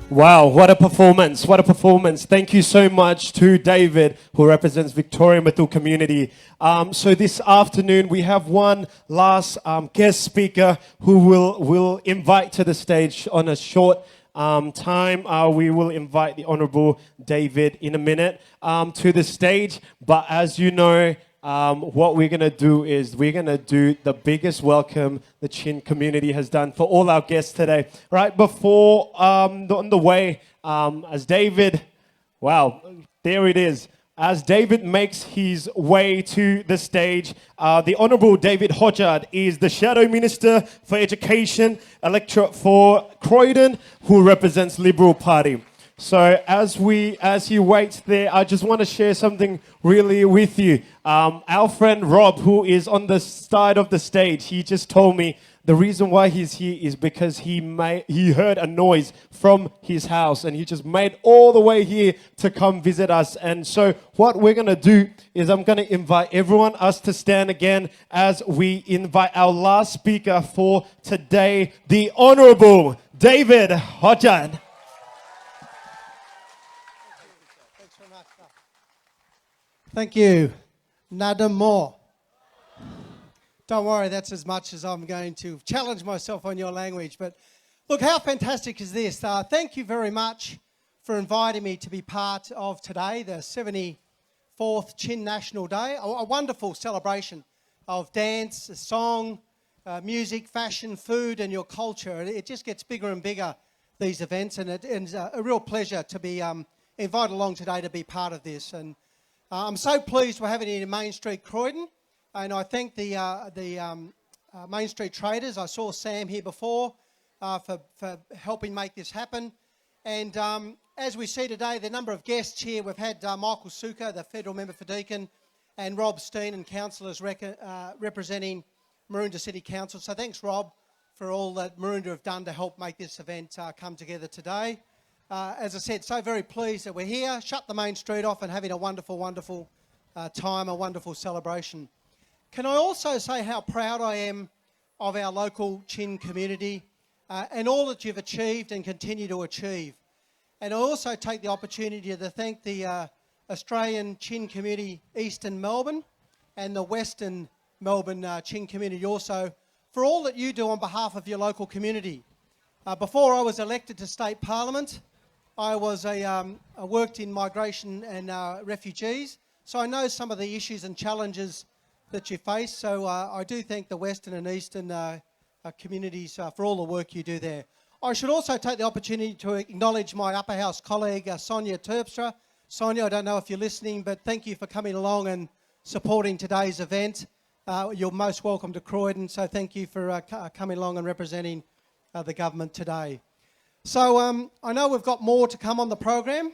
Wow, what a performance. What a performance. Thank you so much to David, who represents Victoria Matu community. So this afternoon, we have one last guest speaker who will invite to the stage on a short time. We will invite the Honourable David in a minute to the stage. But as you know, what we're going to do is we're going to do the biggest welcome the Chin community has done for all our guests today. Right before, on the way, as David, wow, there it is. As David makes his way to the stage, the Honourable David Hojjat is the Shadow Minister for Education, electorate for Croydon, who represents Liberal Party. So as we as he waits there, I just want to share something really with you. Our friend Rob, who is on the side of the stage, he just told me the reason why he's here is because he made, he heard a noise from his house and he just made all the way here to come visit us. And so what we're going to do is I'm going to invite everyone us to stand again as we invite our last speaker for today, the Honorable David Hojat. Thank you. Nada more. Don't worry, that's as much as I'm going to challenge myself on your language. But look, how fantastic is this? Thank you very much for inviting me to be part of today, the 74th Chin National Day, a wonderful celebration of dance, song, music, fashion, food, and your culture. It just gets bigger and bigger, these events, and it's a real pleasure to be invited along today to be part of this. And I'm so pleased we're having it in Main Street, Croydon, and I thank the Main Street traders. I saw Sam here before for helping make this happen. And as we see today, the number of guests here, we've had Michael Sukkar, the federal member for Deakin, and Rob Stein and councillors representing Maroondah City Council. So thanks, Rob, for all that Maroondah have done to help make this event come together today. As I said, so very pleased that we're here, shut the main street off and having a wonderful, wonderful time, a wonderful celebration. Can I also say how proud I am of our local Chin community and all that you've achieved and continue to achieve. And I also take the opportunity to thank the Australian Chin community Eastern Melbourne and the Western Melbourne Chin community also for all that you do on behalf of your local community. Before I was elected to state parliament, I worked in migration and refugees, so I know some of the issues and challenges that you face. So I do thank the Western and Eastern communities for all the work you do there. I should also take the opportunity to acknowledge my upper house colleague, Sonia Terpstra. Sonia, I don't know if you're listening, but thank you for coming along and supporting today's event. You're most welcome to Croydon, so thank you for coming along and representing the government today. So I know we've got more to come on the program.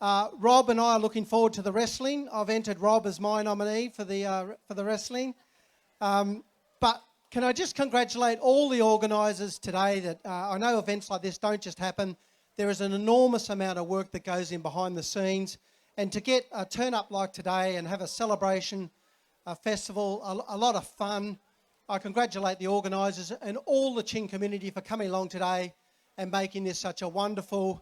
Rob and I are looking forward to the wrestling. I've entered Rob as my nominee for the wrestling. But can I just congratulate all the organisers today that I know events like this don't just happen. There is an enormous amount of work that goes in behind the scenes. And to get a turn up like today and have a celebration, a festival, a lot of fun, I congratulate the organisers and all the Chin community for coming along today and making this such a wonderful,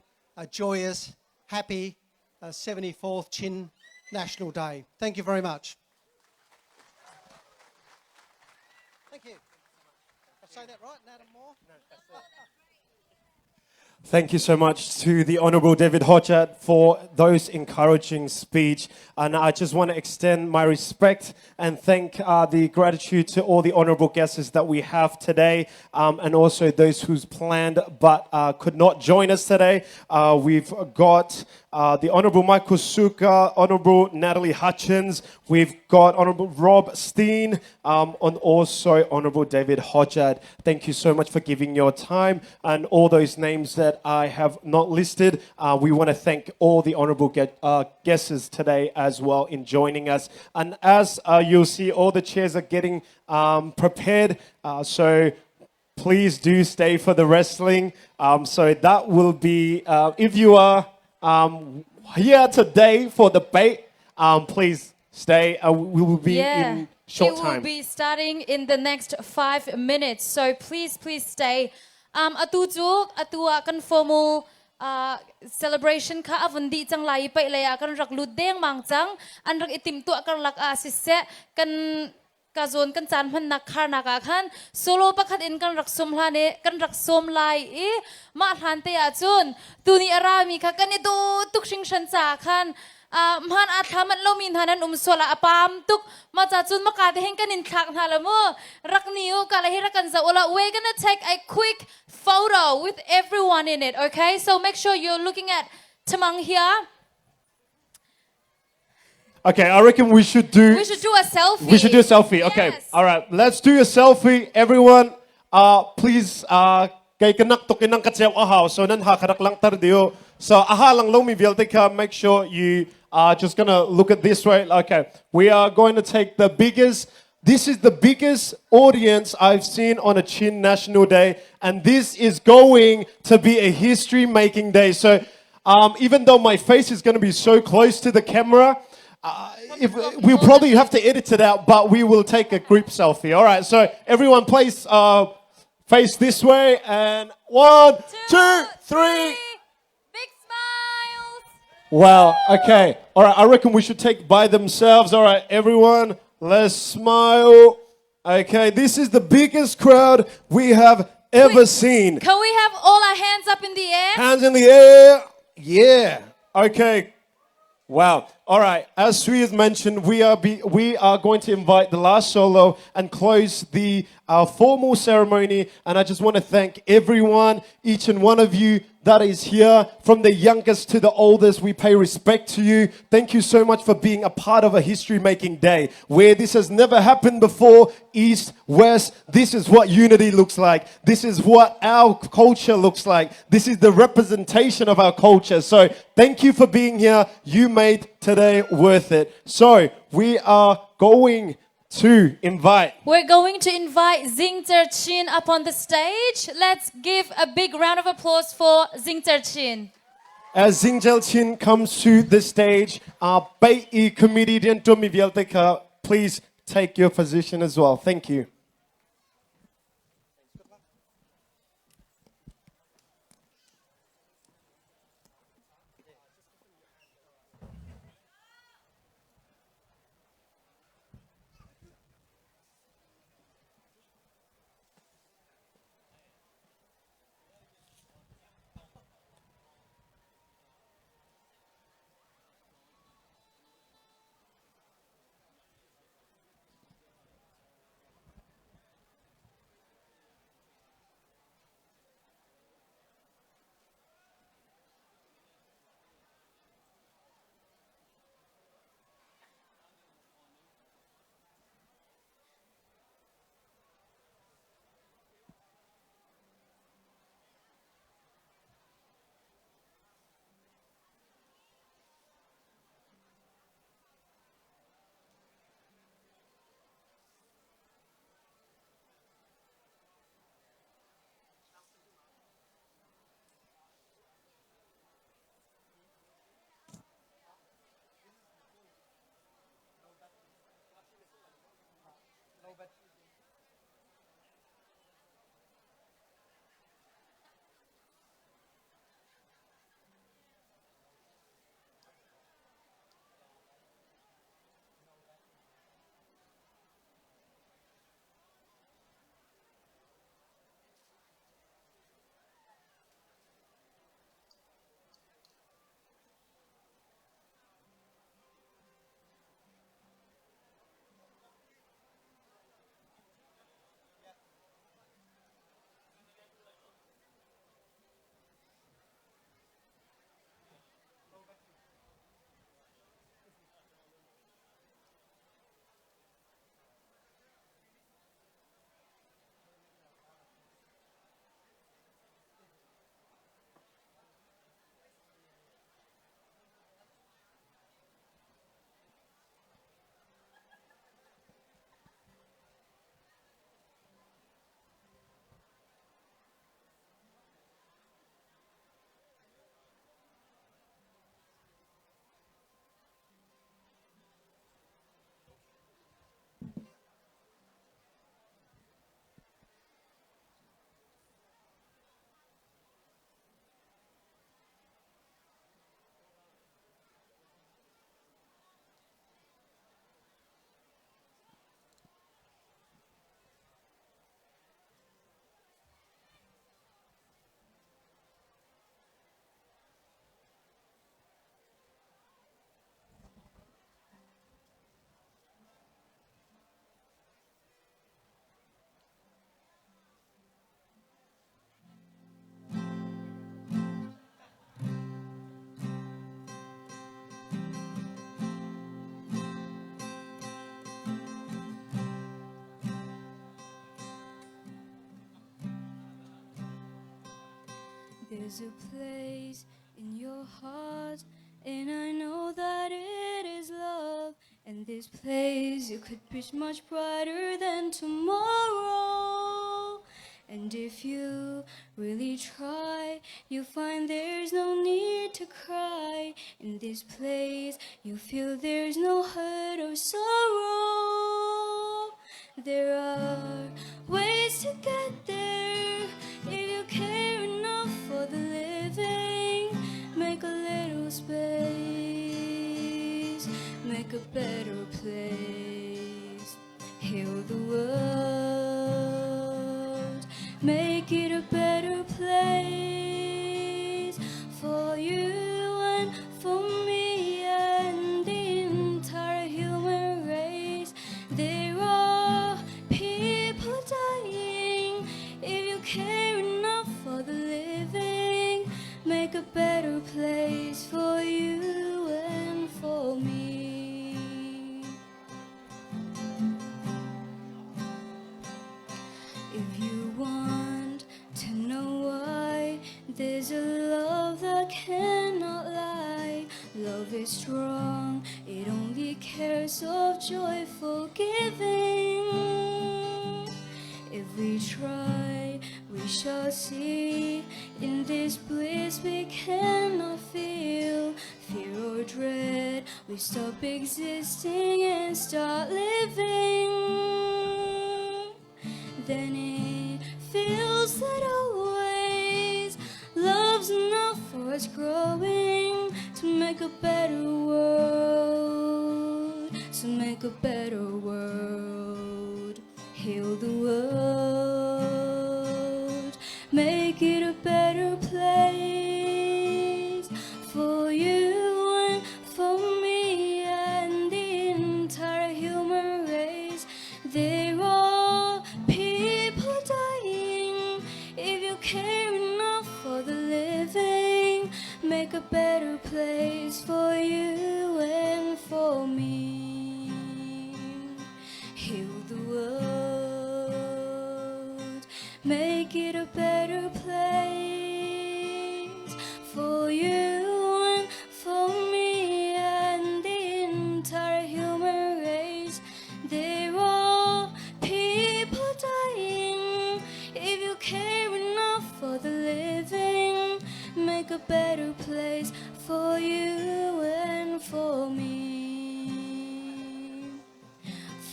joyous, happy 74th Chin National Day. Thank you very much. Thank you. I say that right, Adam Moore? Thank you so much to the Honourable David Hojat for those encouraging speech. And I just want to extend my respect and thank the gratitude to all the honourable guests that we have today, and also those who's planned but could not join us today. We've got the Honourable Michael Sukkar, Honourable Natalie Hutchins, we've got Honourable Rob Steen, and also Honourable David Hojat. Thank you so much for giving your time and all those names that I have not listed. We want to thank all the honourable guests today as well in joining us. And as you'll see, all the chairs are getting prepared. So please do stay for the wrestling. So that will be, if you are here today for the paih, please stay. We will be in short it will time. be starting in the next 5 minutes. So please, please stay. Atu cu atu ah kan formal celebration kha a vun dih cang lai i paih lei ah kan rak lut dengmang cang. An rak i timtuah karlak ah siseh kan ka zawn kan caan hmannak kharnak ah khan solo pakhat in kan rak sum hlan i kan rak sawm lai i mah hlan te ah cun tuni a rami kha kan i daw tuk hringhran caah khan hmaan aa thla manh lomi hna nan um sual ah a pam tuk ma ca cun maka te hin kan in thlak hna la mu rak ni u ka le hi rak kan zoh ula. We're gonna take a quick photo with everyone in it, okay? So make sure you're looking at Tamang here. Okay, I reckon we should do. We should do a selfie. We should do a selfie. Okay. Yes. All right. Let's do a selfie, everyone. Please, kei ka nak tuk in nang ka ceu a hau. So nan ha kha rak langhter dio. So aha lang lomi vialte kha, make sure you are just gonna look at this way. Okay, we are going to take the biggest. This is the biggest audience I've seen on a Chin National Day, and this is going to be a history-making day. So, even though my face is going to be so close to the camera, if we'll probably have to edit it out, but we will take a group selfie. All right, so everyone, please face this way, and 1, 2, 3. Big smiles. Wow. Okay. All right. I reckon we should take by themselves. All right, everyone, let's smile. Okay, this is the biggest crowd we have ever seen. Can we have all our hands up in the air? Hands in the air. Yeah. Okay. Wow. All right. As Sui has mentioned, we are going to invite the last solo and close the formal ceremony. And I just want to thank everyone, each and one of you that is here, from the youngest to the oldest. We pay respect to you. Thank you so much for being a part of a history-making day where this has never happened before. East, West, this is what unity looks like. This is what our culture looks like. This is the representation of our culture. So thank you for being here. You made today worth it. So we are going to invite. We're going to invite Zing Cer Chin up on the stage. Let's give a big round of applause for Zing Cer Chin. As Zing Cer Chin comes to the stage, our Bay E comedian Tomi vialte kha, please take your position as well. Thank you. There's a place in in your heart, and I know that it is love. And this place you could reach much brighter than tomorrow. And if you really try, you'll find there's no need to cry. In this place, you feel there's no hurt or sorrow. There are ways to get there if you care enough for the living. Make a little space, make a better place. Heal the world, make it a better place for you and for me and the entire human race. There are people dying. If you care enough for the living, make a better place for you and for me. If you want to know why, there's a love that cannot lie. Love is strong, it only cares of joyful giving. If we try, we shall see. In this bliss we cannot feel fear or dread. We stop existing and start living. Then it feels that always love's enough for us growing to make a better world. To make a better world. Heal the world, make it a better place for you and for me and the entire human race. There are people dying. If you care enough for the living, make a better place for you and for me. Heal the world, make it a better place for you and for me and the entire human race. There are people dying. If you care enough for the living, make a better place for you and for me.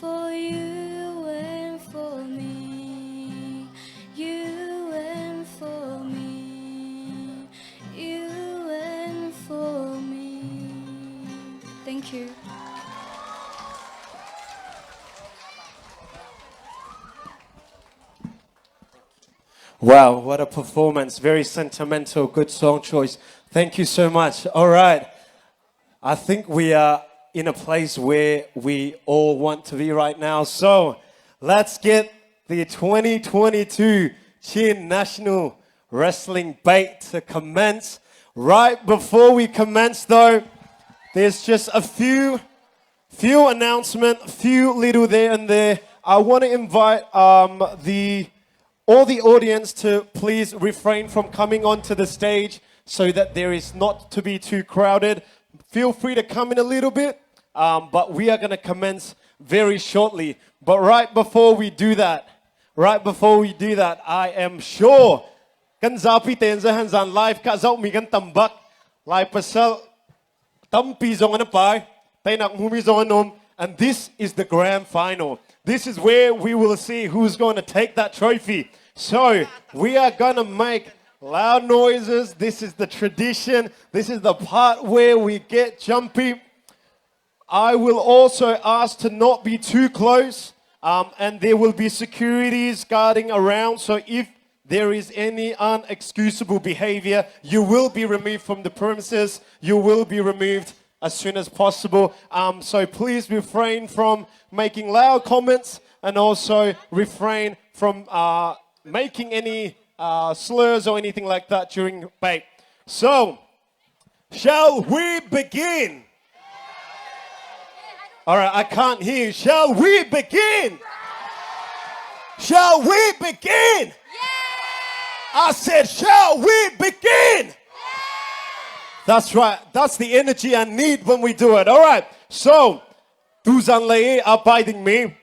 For you and for me. You and for me. You and for me. Thank you. Wow, what a performance. Very sentimental, good song choice. Thank you so much. All right. I think we are in a place where we all want to be right now. So let's get the 2022 Chin National Wrestling Bait to commence. Right before we commence, though, there's just a few few announcement, few little there and there. I want to invite um, the all the audience to please refrain from coming onto the stage so that there is not to be too crowded. Feel free to come in a little bit, um, but we are going to commence very shortly. But right before we do that, right before we do that, I am sure kan zapi ten han zan live ka zau mi kan tambak lai pasal tampi zong an pai tainak mumi zong an um and this is the grand final this is where we will see who's going to take that trophy so we are going to make loud noises this is the tradition this is the part where we get jumpy I will also ask to not be too close, um, and there will be securities guarding around. So if there is any unexcusable behavior, you will be removed from the premises. You will be removed as soon as possible. Um, so please refrain from making loud comments and also refrain from uh, making any uh, slurs or anything like that during bait. So, shall we begin? All right, I can't hear you. Shall we begin? Shall we begin? I said, shall we begin? That's right. That's the energy I need when we do it. All right. So, tuzan lei abiding me.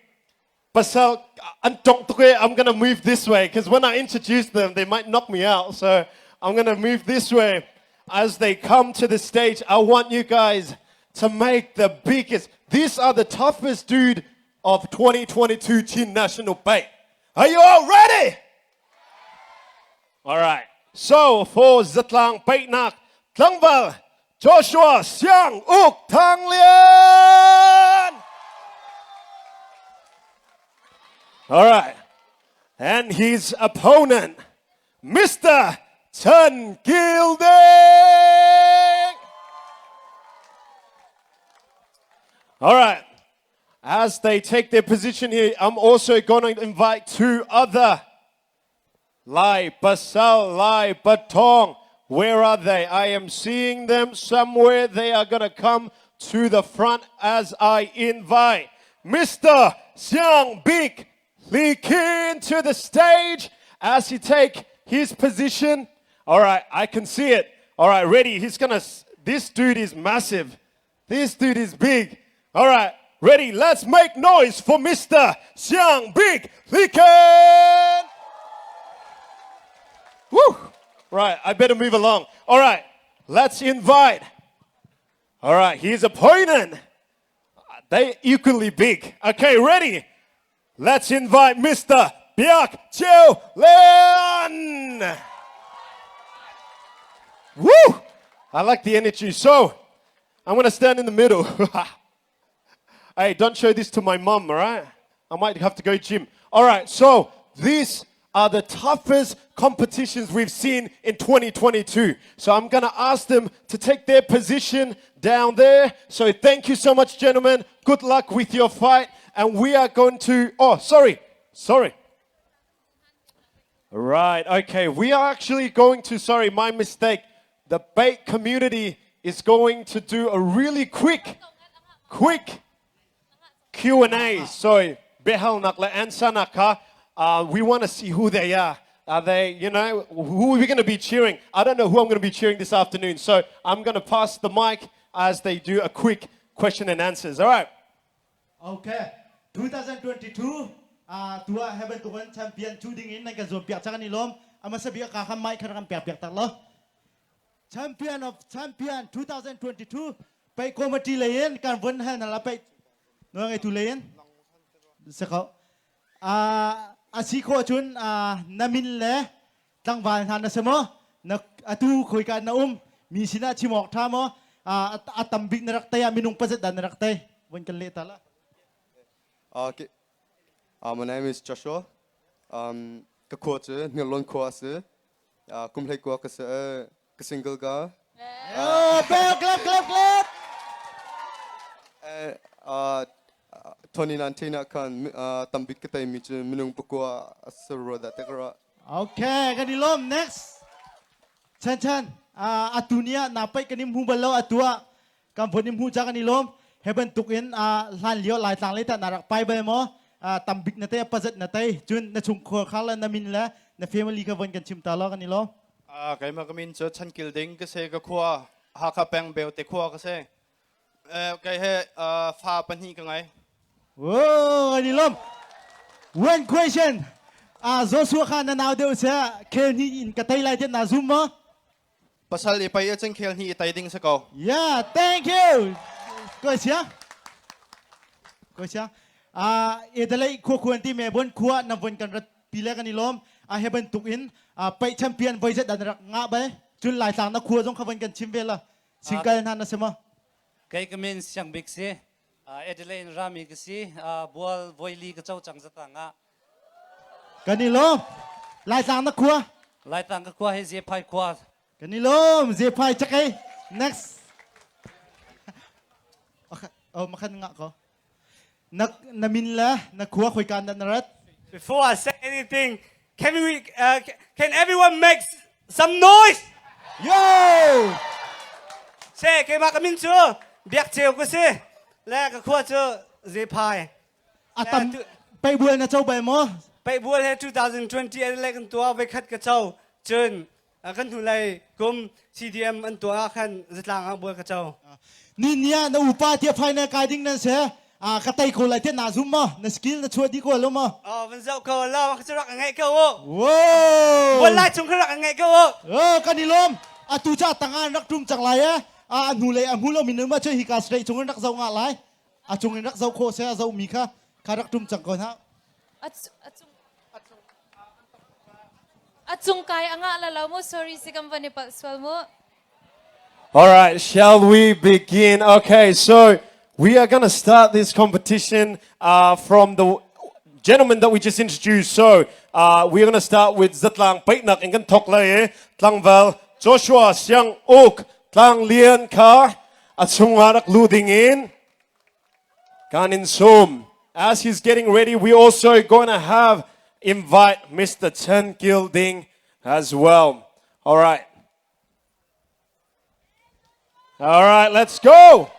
Pasal an tong tuk I'm gonna move this way because when I introduce them, they might knock me out. So I'm gonna move this way. As they come to the stage, I want you guys to make the biggest. These are the toughest dude of 2022 Chin National Bank. Are you all ready? All right. So for Zatlang Paitnak, Tlangval, Joshua Siang Uk Thang Lian. All right. And his opponent, Mr. Chen Gilding. All right. As they take their position here, I'm also going to invite two other Lai Pasal, Lai Patong. Where are they? I am seeing them somewhere. They are going to come to the front as I invite Mr. Xiang Bik Li Kin to the stage as he take his position. All right, I can see it. All right, ready. He's going to this dude is massive. This dude is big. All right, ready. Let's make noise for Mr. Xiang Big Liken. Woo! Right, I better move along. All right, let's invite. All right, his opponent. They equally big. Okay, ready? Let's invite Mr. Biak Chiu Leon. Woo! I like the energy. So, I'm going to stand in the middle. hey, don't show this to my mum, all right? I might have to go gym. All right, so these are the toughest competitions we've seen in 2022. So I'm going to ask them to take their position down there. So thank you so much, gentlemen. Good luck with your fight. And we are going to, oh, sorry, sorry. Right, okay. We are actually going to, sorry, my mistake. The bait community is going to do a really quick, quick Q&A. So, behal nak le answer nak ha. We want to see who they are. Are they, you know, who are we going to be cheering? I don't know who I'm going to be cheering this afternoon. So I'm going to pass the mic as they do a quick question and answers. All right. Okay. 2022 ah tua heaven tukan champion chu ding in nan kan zuam piak chang ni lom ama sabia ka kham mai khan kan piak piak tak lo champion of champion 2022 pai committee lein kan vun hal na la pai no ngai tu lein se ko a asi kho chun a namin le tlangval hna na se mo na atu khoi ka na um mi sina chimok tha mo a tam bik na rak tai a minung pazat dan na rak tai von kan le ta la Okay. My name is Joshua. Um, ka khua cu Nirlon khua a si. Kum hlei kua ka si ka single ka. Oh, bell, clap, clap, clap. 2019 ah khan tambik ka teimi cu minung pakua a si rua dah te ka ruah. Okay, kan i lawm. Next. Chan Chan, atu ni ah na paih kan im hmu bal lo atu ah kan von im hmu cha kan i lawm. He bantuk in hlan lio Laitlang le ta na rak pai bal maw? Tambik na te pazat na tei cun na chungkhar kha le na min le na family ka von kan chim ta lo kan i lawm. Keimah ka min cu Chan Kil Ding ka si ka khua Hakha peng Beote khua ka si. Kei he fa pahnih ka ngei. Oh, kan i lawm. One question. Joshua kha na nau deuh seh khel hnih in ka tei lai tiah na zum maw? Pasal i pei ahcun khel hnih i tei ding si ko. Yeah, thank you. Koi sia. Koi sia. Edalei khua khuan ti me bon khua na von kan rat pi le kan i lawm. A he bantuk in paih champion voi zet dan rak nga bal. Cun lai tlang na khua zong kha von kan chim ve la. Singkal hna na si maw? Kei ka min Siang Bik si. Adelaide rami ka si. Bual voili ka co cang zatang ah. Kan i lawm. Laitlang na khua. Laitlang ka khua hi Zephai khua. Kan i lawm. Zephai cakei. Next. Oh, makhan nga ko. Na na min le na khua khoi kan na rat. Before I say anything, can we can everyone make some noise? Yo! Se keimah ka min cu Biak Ceu ka si. Le ka khua cu Zephai. Atam pei bual na co bal maw? Pei bual he 2020 le kan tua voi khat ka co. Cun Kan hnulei kum CDM an tuah ah khan zatlang ah bual ka co. Ni nia na upa tia final kai ding nan se a ka tai ko lai te na zum ma na skill na chuah di ko lo ma. Oh van zoh ko lo ka rak ngai ko u. Wow. Bual lai chung ka rak ngai ko u. Oh kan i lom. Atu cha tangan rak tum chang lai e. A hnu lei a hmu lo min ma che hi ka straight chung in rak zo nga lai. A chung in rak zo kho se a zo mi kha kha rak tum chang ko na. A cung kai a ngah la lo mu sorry si kan van i palh sual mu. All right, shall we begin? Okay, so we are going to start this competition uh, from the gentleman that we just introduced. So uh, we're going to start with Zatlang Paitnak in kan thok lai e. Tlangval Joshua Siang Uk Tlang Lian Kha a chungah rak lu ding in kan in sum. As he's getting ready, we also going to have invite Mr. Chen Gilding as well. All right. All right, let's go.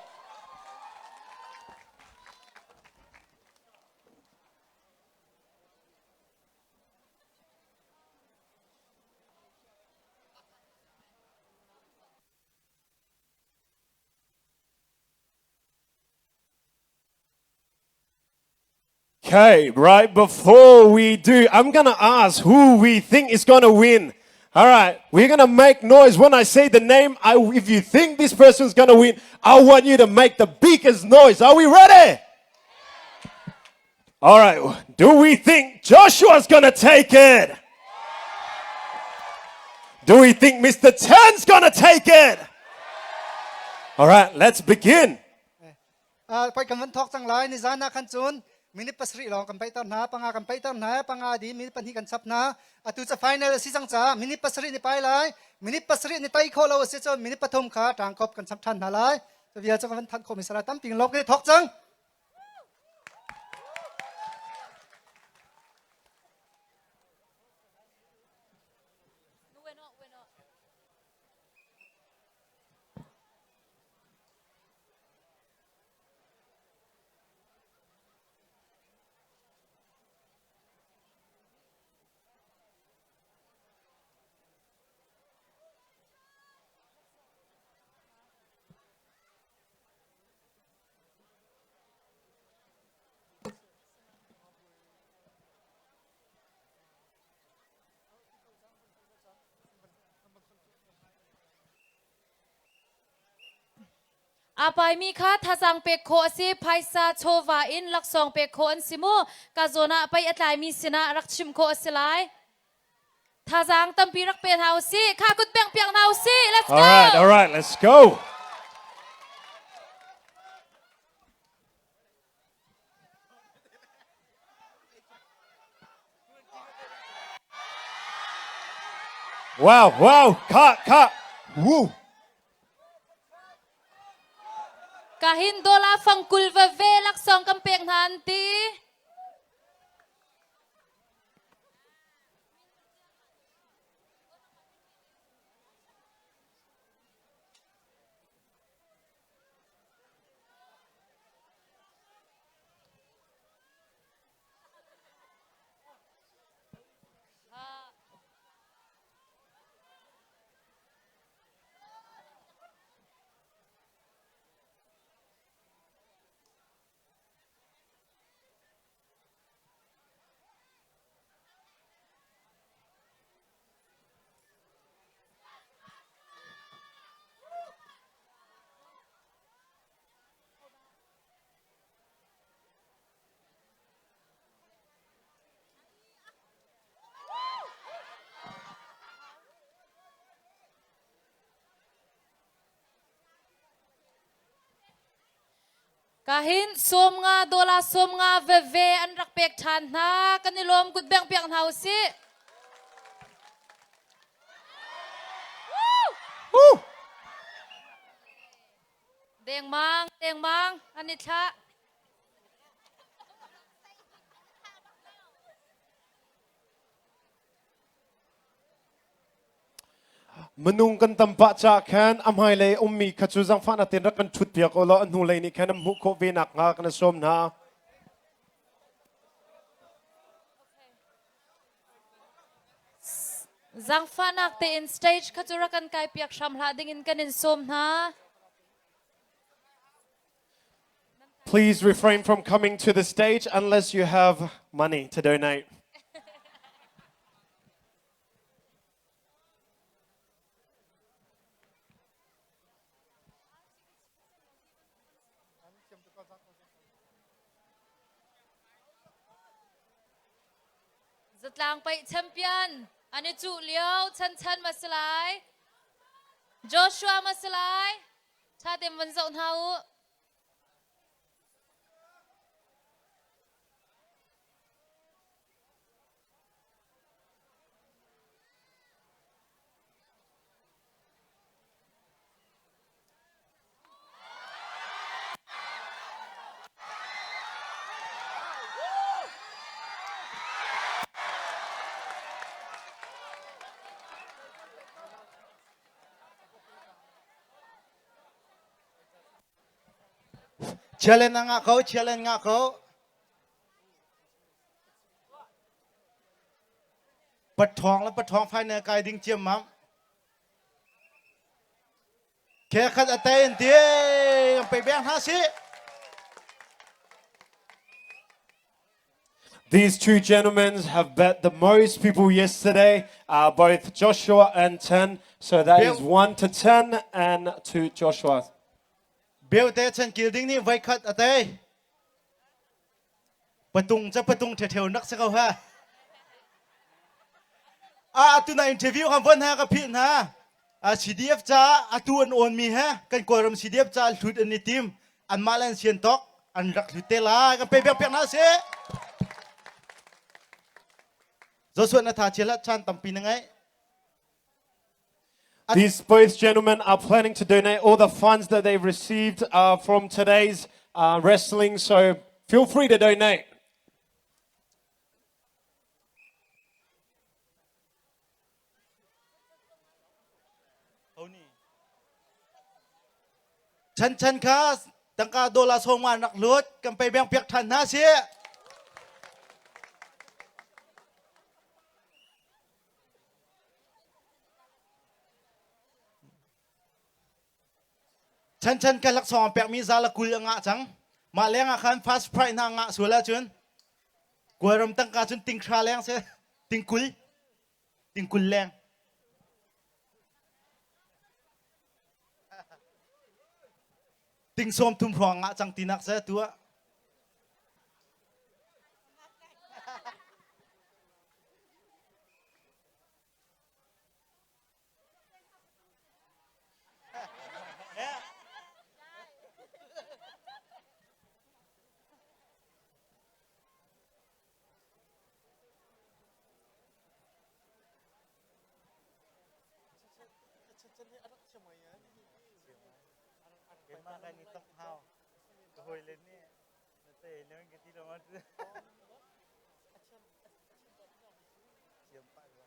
Okay, right before we do, I'm gonna ask who we think is gonna win. All right, we're gonna make noise when I say the name. I, if you think this person's gonna win, I want you to make the biggest noise. Are we ready? All right, do we think Joshua's gonna take it? Do we think Mr. Tan's gonna take it? All right, let's begin. Poi kan van thok cang lai ni zan ah khan cun minute pasarih lawng kan paihter hna panga kan paihter hna panga di minute pahnih kan chap hna atu ca final a si cang caah minute pasarih ni pai lai minute pasarih ni tai khawh lo a si cun minute pathum kha tangkop kan chap than hna lai cu vial cu kan van thanh khawh mi sala tampi lawk ni thok cang Aa paimi kha thazaang pek khawh a si. Phaisa chawva in laksawng pek khawh an si mu. Ka zawn ah pei a tlaimi sinah rak chimh khawh a si lai. Thazaang tampi rak pe hna usih. Kha kut bengh piak hna usih. Let's go. All right, all right, let's go. Wow, wow, cut, cut. Woo. Kahin dola fangkul va ve laksawng kan pek hna an ti. Kahin sawmnga dola sawmnga veve an rak pek ṭhan hna. Kan i lawm kut bengh piak hna usih. Dengmang, dengmang, an i thlah. Minung kan tam pah caah khan a hmailei ummi kha cu zaangfahnak tein rak kan ṭhut piak u law a hnulei nih khan an hmuh khawh ve nakhnga kan i sawm hna. Zangfahnak tein stage kha cu rak kan kai piak hram hlah ding in kan in sawm hna. Please refrain from coming to the stage unless you have money to donate. Zatlang paih champion an i cuh lio Chan Chan ma si lai Joshua ma si lai Tha tem van zoh hna u. Challenge na ngah ko, challenge ngah ko. Pathawng le pathawng final kai ding ciam mam. Ke khat a tai an ti an pe beng hna si. These two gentlemen have bet the most people yesterday, uh, both Joshua and Chen. So that is 1 to 10 and to Joshua. Beute chen kil ding nih voi khat a tei. Patung ca patung thetheu nak si ko ha. A atu na interview kan von ha ka philh hna. A CDF ca atu an on mi he kan Kawlram CDF ca hlut an i tim. Anmah le an sian tok an rak hlut te lai kan pe bek pek hna sih. Joshua na tha chia chan tampi na ngai. These both gentlemen are planning to donate all the funds that they've received uh, from today's uh, wrestling, so feel free to donate. Chan chan kha tangka dola sawma nak lut kan pe beng piak than hna si. Chan chan ka laksawng pekmi za la kul a ngah cang. Mah leng ah khan first prize hna ngah sual ahcun Kawlram tangka cun ting hra leng si ting kul ting kul leng. Ting sawm thum hrawng ngah cang tinak se tu ah. Keimah kan i tongh hau. Ka hawile nih na te nan ka ti lo ma. Thiam pah rua.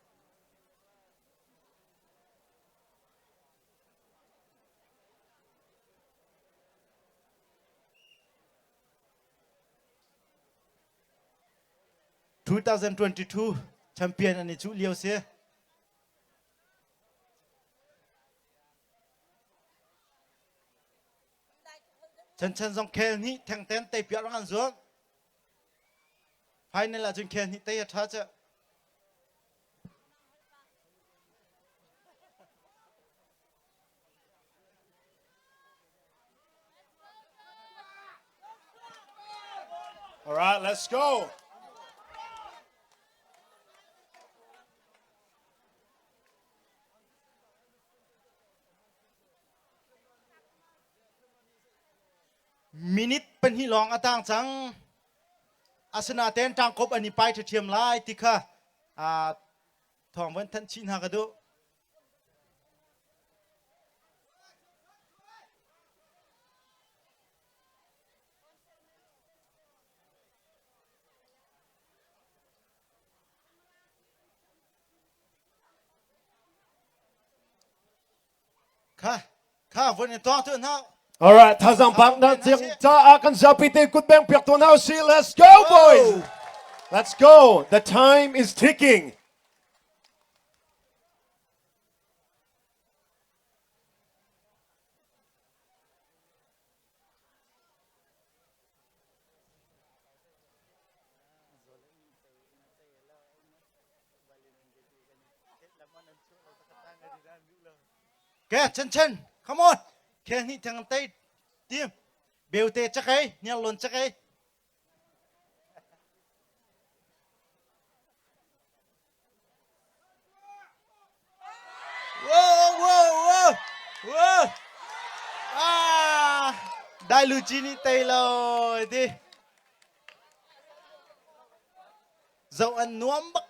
2022 champion an i cuh lio si. Chan chan zong khel hnih thengten tei piah rang an zuam. Final ahcun khel hnih tei a ṭha cu. All right, let's go. Minute pahnih lawng a tang cang. Asinain ṭangkop an i pai ṭhiam lai ti kha thawng van thanh chih hna ka duh. Kha kha von in tuang tu hna. All right, thazang bang na chiang cha a kan zapi te kut beng piak tu now si. Let's go boys. Let's go. The time is ticking. Ke chen chen, come on. Khel hnih theng tei team. Beute chakei, niang chakei. Whoa, whoa, whoa, whoa. Ah, dai lu chi ni tei lo ti. Zoh an nuam bak.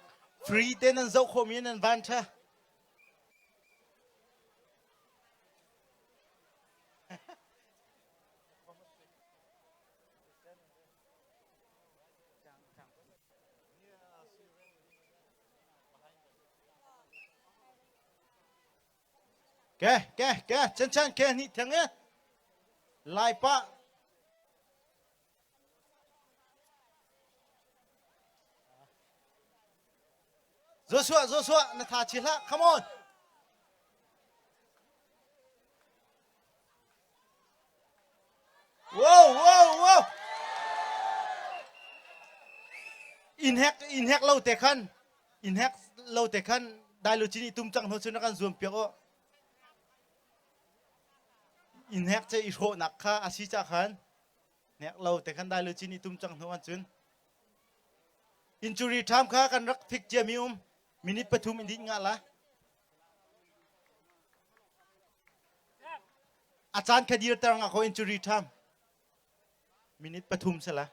Free te nan zoh khomi nan van tha. Ke ke ke chen chen ke ni thang e lai pa Joshua Joshua na tha chi hlah come on Wow wow wow In hek in hek lo te khan in hek lo te khan dai lu chini tum cang hno chun kan zuam piak o in hek che i hrawh nak kha a si cha khan nek lo te khan dai lu chini tum cang hno an chun injury time kha kan rak fik cia mi um minute pathum in din nga la A caan kha dirter nga ko injury time. Minute pathum sala.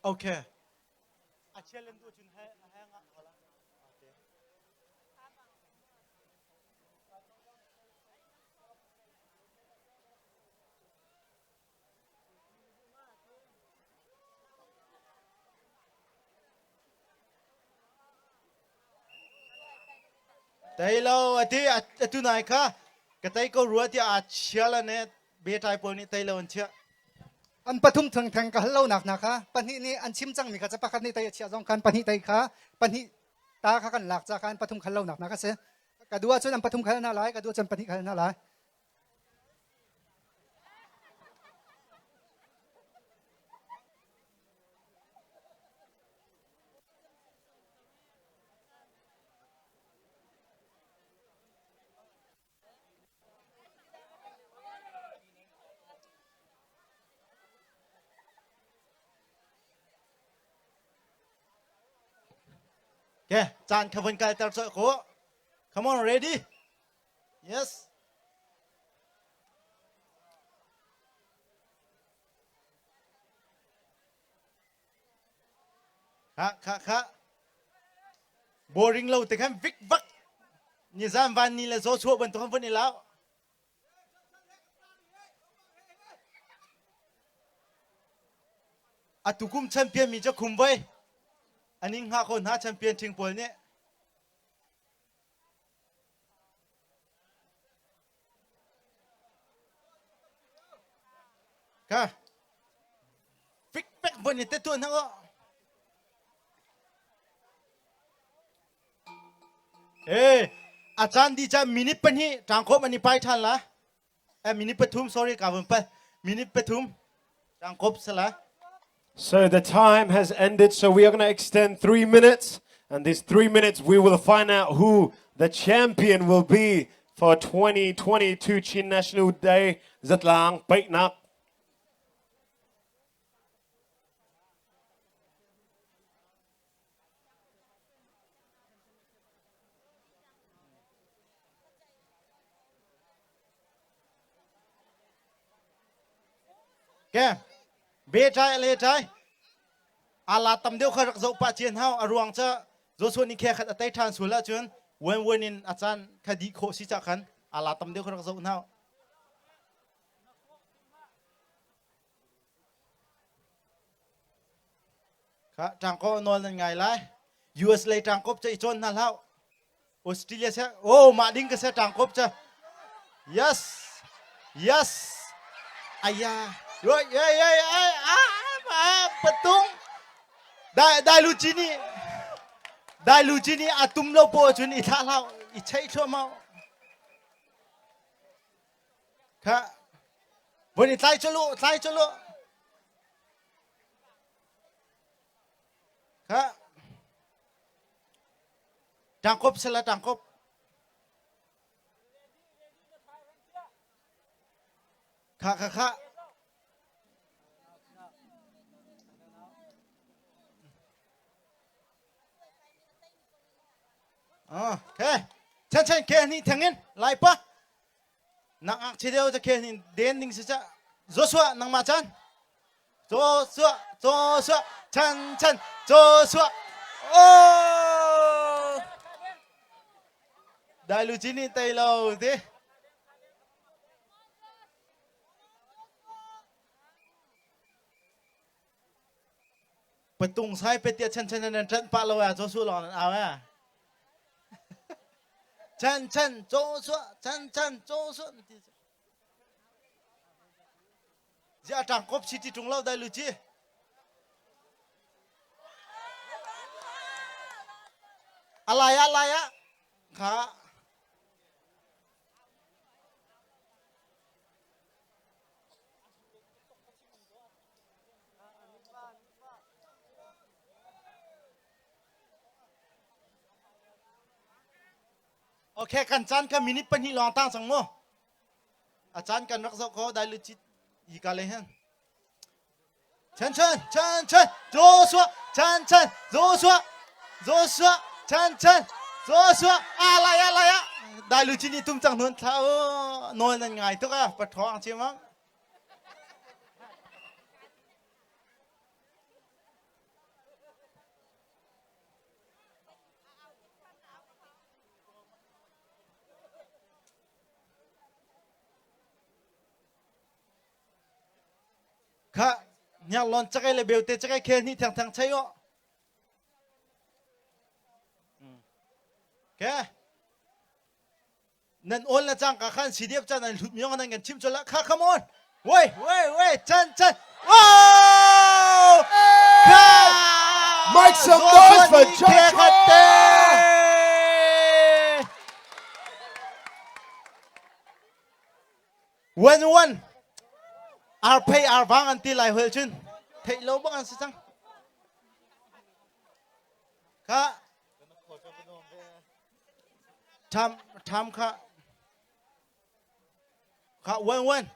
Okay. A challenge tu chun he he nga kola. Okay. Tei lo ati atu nai kha ka tei ko rua ti a chia la ne be tai pawl nih tei lo an chia. An pathum theng theng ka hal lo nak na kha pahnih nih an chim cang mi kha ca pakhat nih tei a chia zong khan pahnih tei kha pahnih ta kha kan lak ca khan pathum khal lo nak na ka si ka duh ahcun an pathum khal hna lai ka duh ahcun pahnih khal hna lai Okay, caan kha vun kalter colh ko. Come on, ready? Yes. Kha kha kha. Boring lo te khan vik vak. Ni zan van ni le zo chuah bantuk han vun i lau. Atu kum champion mi cu khum voi. Aning hnga ko hna champion ṭhing pawl nih. Ka fik pek von i te tuan hna Eh, a caan di ca minute pahnih ṭangkhawm an i pai ṭhan la. Eh, minute pathum, sorry, ka vun pal. Minute pathum ṭangkawp sala. So the time has ended, so we are going to extend 3 minutes. And these 3 minutes, we will find out who the champion will be for 2022 Chin National Day. Zatlang Paihnak. Ke be ṭai le ṭai ala tam deuh kha rak zoh pah cian hau a ruang ca Joshua nih khe khat a tei ṭhan sual ahcun wen wen in a caan kha dih khawh si ca khan ala tam deuh kha rak zoh hau. Kha ṭangkaw nawl nan ngai lai. US lei ṭangkawp ca i cawn hna hlah. Australia seh, oh mah ding ka seh ṭangkawp ca. Yes, yes. Aya, yoi, yoi, yoi, ay, ah, ah, patung. Dai, dai lu chini. Dai lu ci nih a tum lo po cun i thlah hlah i cheih thluahmah. Kha von i tlai chulu tlai chulu. Kha tangkop sala tangkop. Kha kha kha. Okay. Chan chan ke ni thangin lai pa. Nang ak chi deu ke ni den ding si cha. Joshua nang ma chan. Joshua Joshua chan chan Joshua. Oh. Dai lu chi ni tai lo ti. Patung sai petia chan chan nan ṭanh pah lo ah Joshua lawng nan au ah. Chan chan Joshua chan chan Joshua Zia tang kop si ti ṭung lo dai lu chi. Alai alai ah kha Okay, kan caan kha minute pahnih lawng tang cang mu. A caan kan rak zoh ko dai lu chit yi ka le hen. Chan chan chan chan Joshua chan chan Joshua Joshua chan chan Joshua a lai a lai a dai lu chin ni tum cang nun thla o nawl nan ngai tuk a pathawng chimang Kha hniarlawn cakei le beute cakei khel hnih thengtheng chei aw. Ke nan awl na cang ka khan CDF chan an hlut miong nan kan chim chola kha come on woi woi woi chan chan wow kha Make some noise for Joshua! One one ar phei ar vang an ti lai hol cun theih lo bak an si cang. Kha tham tham kha kha one one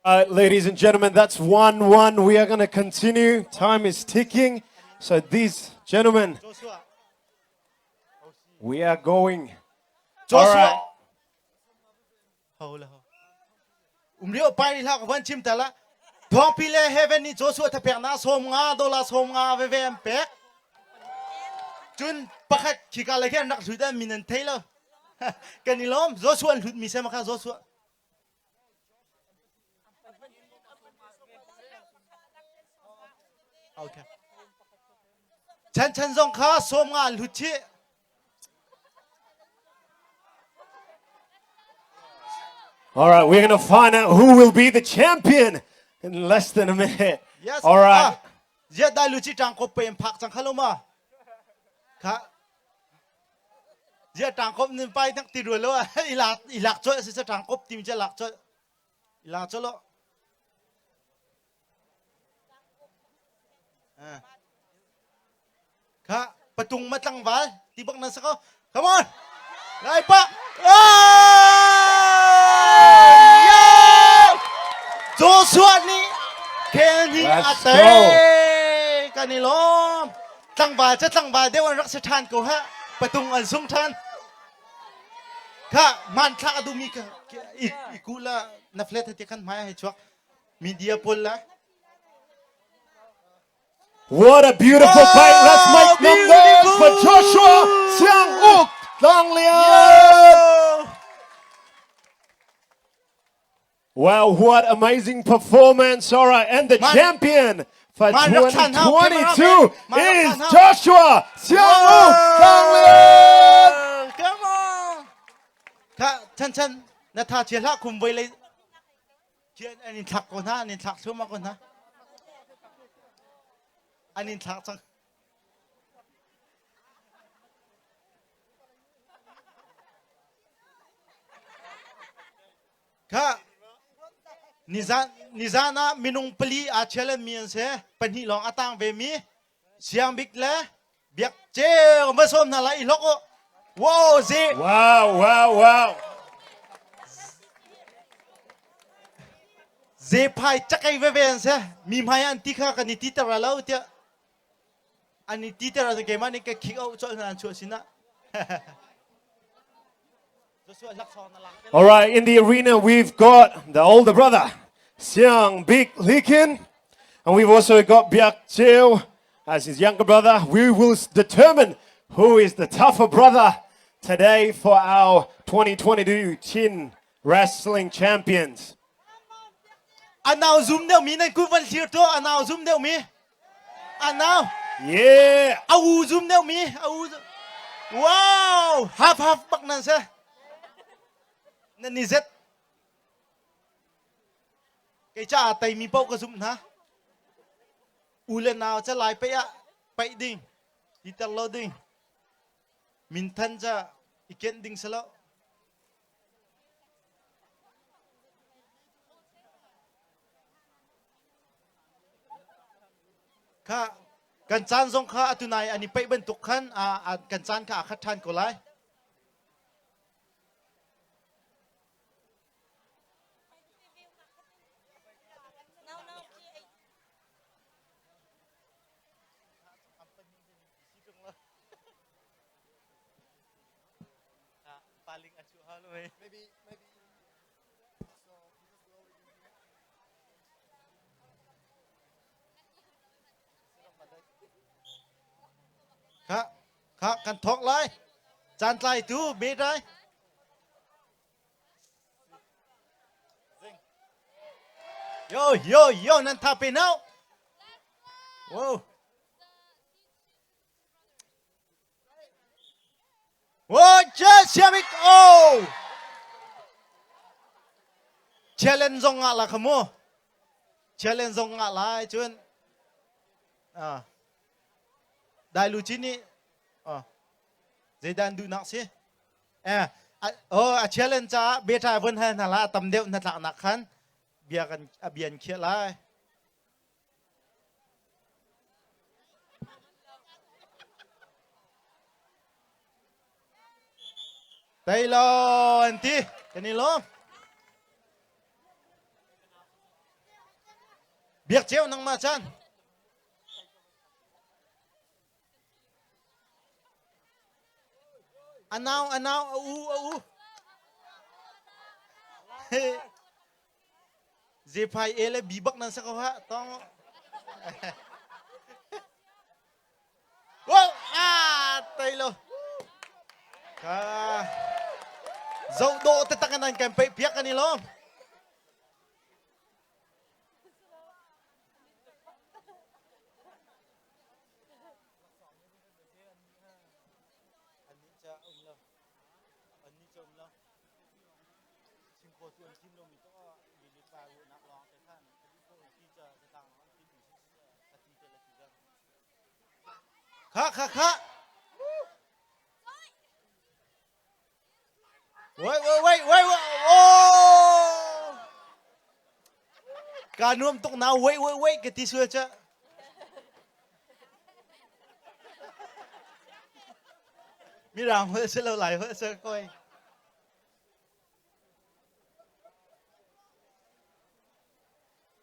Ladies and gentlemen, that's 1 1. We are going to continue. Time is ticking. So, these gentlemen, we are going. Joshua. All right. Ho le ho. Um lio pai ri hlah ka van chim ta la. Thawngpi le heaven nih Joshua thapek na sawm nga dollar sawm nga veve an pek. Cun pakhat khika le khin rak hlut an min an thei lo. Kan i lawm Joshua an hlut mi sem kha Joshua. Okay. Chan chan zong kha sawm nga an hlut chih. All right, we're going to find out who will be the champion in less than a minute. Yes. All right. Ah, zia dai lu chi tang ko pem phak chang khalo ma. Kha. Zia tang kop nin pai tak ti ru lo ilak ilak cho si sa tang kop tim che lak cho. Ilak cho lo. Kha patung ma tlangval ti bak nan sa ko. Come on. Lai pa. Yeah! Joshua nih khel nih a Let's tei. go. Kan i lawm. Tlangval cu tlangval deuh an rak si ṭhan ko ha. Patung an sung ṭhan. Kha hmanthlak a duhmi ka i i ku la na flat hati khan hmai hei chuak. Media pawl la. What a beautiful fight. Let's make numbers for Joshua Siang Uk Tlang Lian. Wow, what amazing performance. All right, and the champion for 2022 is Joshua Xiaowu Zhang Come on. Kha chan chan na tha chia hlah khum voi lei chian an in thlak ko hna an in thlak thluahmah ko hna an in thlak cang Kha nizan nizan ah minung pali aa challenge mi an si. Pahnih lawng a tang ve mi Siang Bik le Biak Ceu va sawm hna lai i hlok u. Wow, zi. Wow, wow, wow. Zephai cakei veve an si. Mi hmai an ti kha kan i ti ter lo tiah an i ti ter ahcun keimah nih ka kick out colh hna an chuah sinah. All right, in the arena, we've got the older brother, Siang Bik Likin, and we've also got Biak Cheo as his younger brother. We will determine who is the tougher brother today for our 2022 Chin Wrestling Champions. Anau zoom deuh mi nan kut van thlir to anau zoom deuh mi anau yeah au zoom deuh mi au wow half half bak nan se nan ni zet kei cha tai mi pau ka zoom hna u le nau cha lai pe ah paih ding ti ter lo ding min than cha i ken ding selo Kha kan caan zong kha atu nai an i paih bantuk khan kan caan kha a khat ṭhan ko lai. Paling a chuh hal oi. Maybe maybe so Kha kha kan thok lai. Caan tlai tu be dai. Yo yo yo nan tha pe now. Whoa. Whoa, Siamik oh! Challenge zong ngah la kha mu. Challenge zong ngah lai cun ah dai lu chin nih ah zeidan duhnak si eh oh a challenge caah beta vun hal hna la tam deuh na tlaknak khan bia kan a bian khiah lai. Tei lo an ti kan i lawm. Biak ceu nangmah chan. Anau anau a u a u. Zephai A le B bak nan sa ko ha tong. Wow, ah tai lo. Ka zoh dawh te tak nan kan peih piak kan i lawm. Kha kha kha. Wait wait wait wait wait. Oh. Ka nuam tuk na wait wait wait ka ti sual cha. Mirang holh si lo lai holh si koi.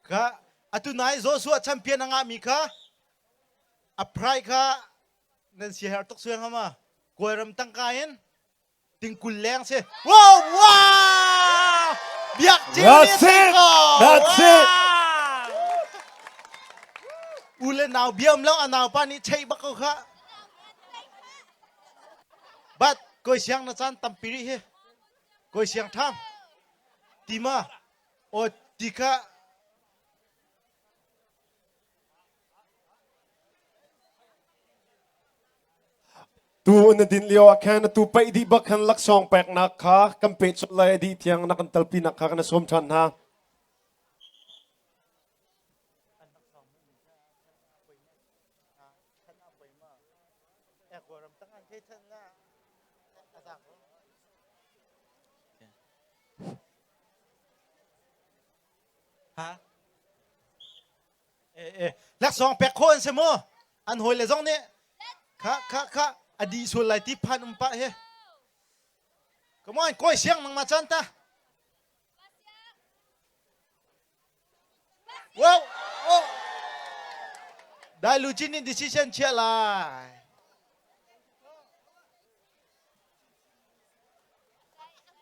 Kha atu nai Joshua champion a ngahmi kha a prai kha nan siaherh tuk suang hama Kawlram tangka in tingkul leng si. Wow wow! Biak ceu That's it! That's it! U le nau biam lo a nau pa nih chei bak ko kha. But koi siang na caan tampi rih hi. Koi siang tham. Tima. O ti kha Tu na din lio ah khan tu paih dih bak khan laksawng peknak kha kan peh colh lai a dih tiang na kan talpi nak kha kan sawm ṭhan hna. Ha? Eh eh laksawng pek khawh an si mu. An hawi le zong nih kha kha kha a dih sual lai ti phan um pah he. Come on, koi siang nangmah chan ta. Wow! Oh! Dai lu chin in decision chia lai.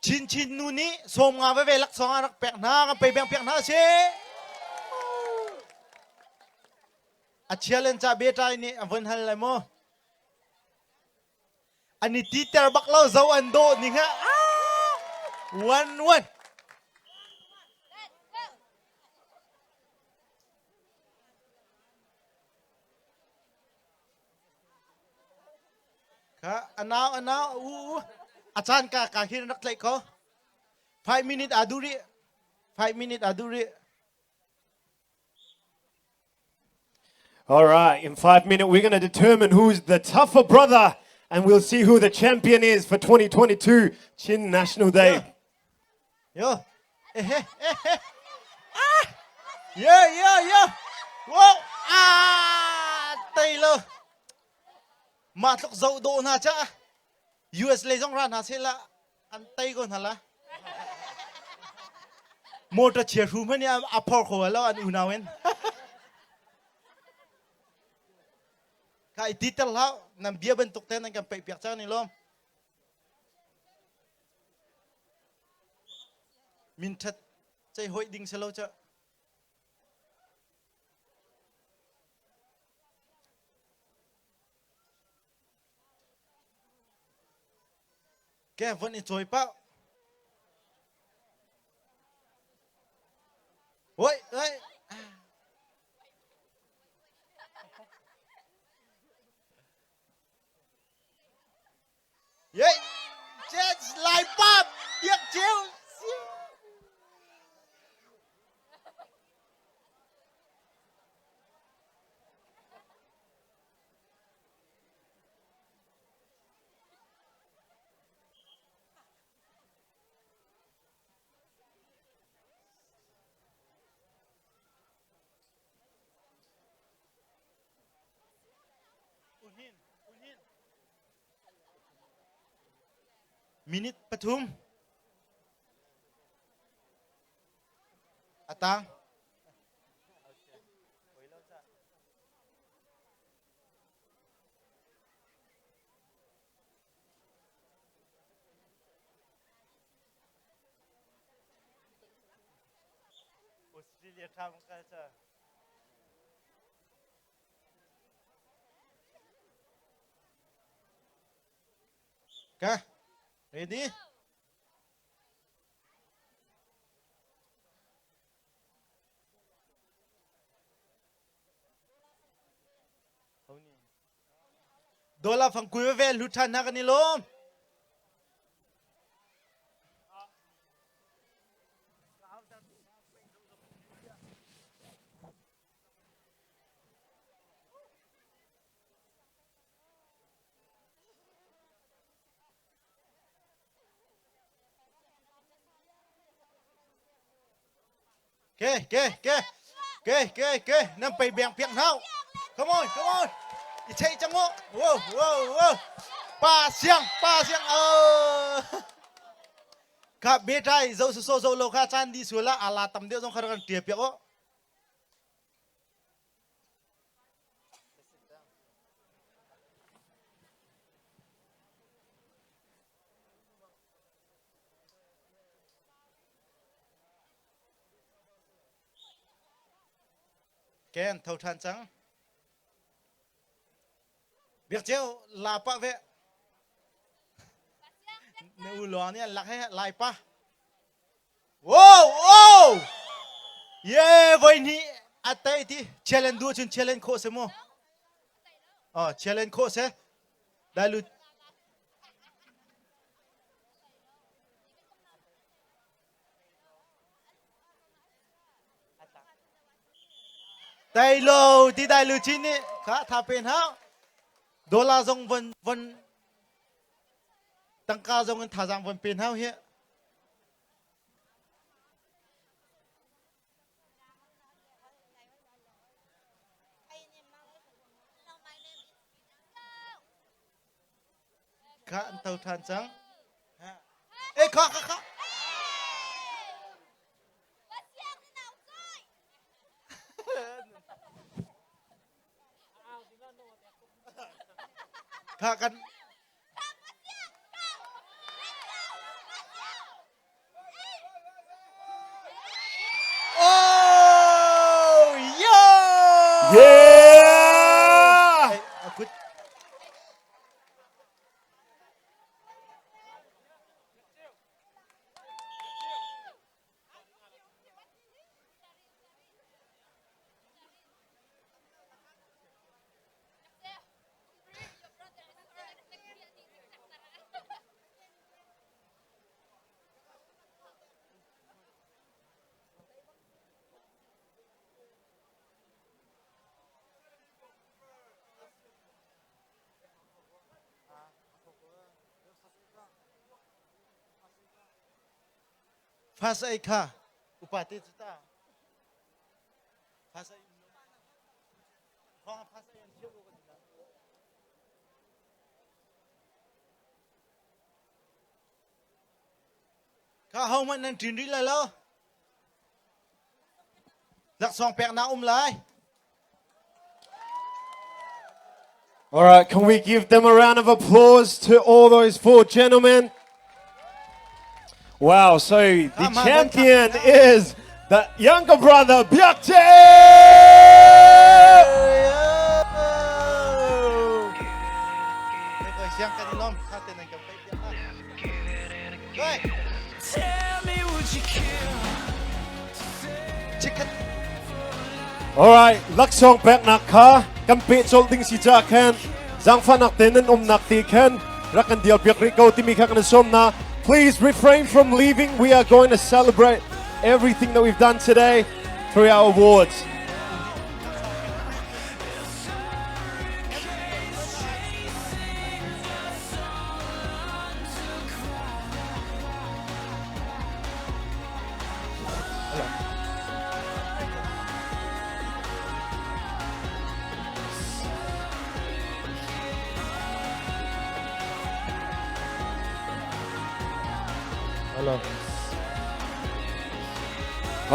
Chin Chin nu nih sawm nga veve laksawng a rak pek hna kan pei beng pek hna si. A chia len ca betai nih a von hal lai mu. An i titer bak lo zo an dawh ning ha. Ah! One one. Kha anau anau u u a caan ka ka hin rak tlaih ko. 5 minute aa duh rih. 5 minute aa duh rih. All right, in 5 minutes, we're going to determine who's the tougher brother and we'll see who the champion is for 2022 Chin National Day. Yo. Eh eh eh eh. Ah! Yeah yeah yeah. Wow. Ah! Taylor. Mah tluk zoh dawh hna ca. US lei zong ra hna seh la an tei ko hna la. Motor chia hru hmanh nih a phor kho lo an unau in. Kha i ti ter hlah nan bia bantuk te nan kan peih piak cang ni lawm. Min that cei hoi ding se lo cha. Ke von i cawi pah. Oi, oi. Ye, Jets lai pa biak ceu. Minute pathum. Atang. Australia tha mong kal cha. Ka ready? Dola fang kui ve lu than na kan i lawm. Ke ke ke ke ke ke nan pei beng piak hau. Come on, come on. I chei chang u. Wow, wow, wow. Pa siang, pa siang. Oh. Kha betai zo so zo lo kha chan di suala ala tam deuh zong kha kan tia piak o. Ken tho ṭhan cang. Biak ceu la pah ve. Na u luang nih an lak he lai pa. Wow, wow! Ye voi hnih a tai ti challenge du cun challenge khawh se mu. Oh challenge khawh se. Dailu Tai lo ti dai lu chin nih kha tha pen ha. Dola zong von von tangka zong in thazang von pen hau hi. Kha an to than cang. Eh kha kha kha. Kha kan Oh yeah! Yeah! Hey, a good. Fast ei kha upate cu ta fast ei fast ei an thiam ko kan Kha ho hmanh nan ṭin rih lai lo. Laksawng peknak um lai. All right, can we give them a round of applause to all those four gentlemen? Wow, so the champion is the younger brother, Biak Alright, laksawng peknak kha kan peh colh ding si ca khan zaangfahnak te nan umnak te khan rak kan dial piak rih ko timi kha kan sawm na. Please refrain from leaving. We are going to celebrate everything that we've done today through our awards. Hello.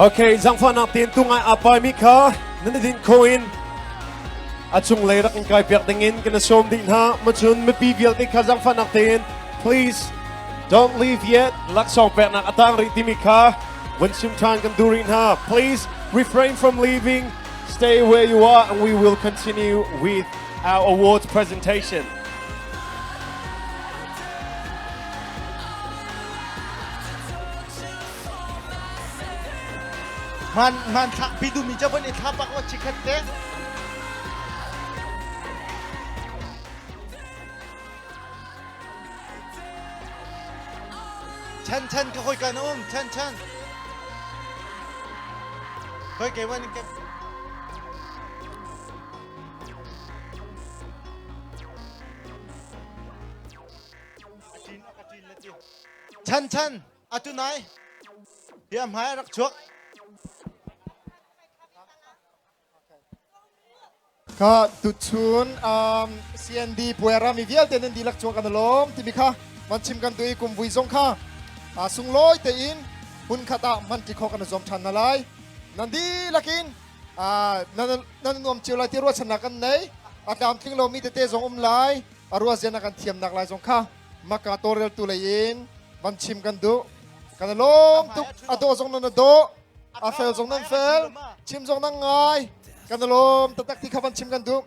Okay, zangfahnak tein tungai apai mi kha nan din kho in a chung lei rak in kai piak ding in kan sawm dih hna macun mipi vialte kha zangfahnak tein please don't leave yet laksawng peknak a tang rih timi kha vun chim ṭhan kan duh rih hna please refrain from leaving stay where you are and we will continue with our awards presentation Man man thlak pi duhmi cu von i thla pak wa chikhat te. Chan chan ka khoi kan um chan chan. Khoi ke wan ke Chan chan atu nai bia hmai rak chuak. Kha tuchun um, CND puera mi vialte nan dihlak chuak kan lawm timi kha man chim kan tu i kum vui zong kha a sunglawi tein hun khat ah man ti kho kan zuam than na lai nan dihlak in nan nan nuam cio lai ti ruahchannak kan nei a tlamtling lomi tete zong um lai a ruahzian kan thiamnak lai zong kha maka tawlreltu lei in van chim kan duh kan i lawm tuk a dawh zong nan a dawh a fel zong nan fel chim zong nan ngai kan i lawm taktak ti kha van chim kan duh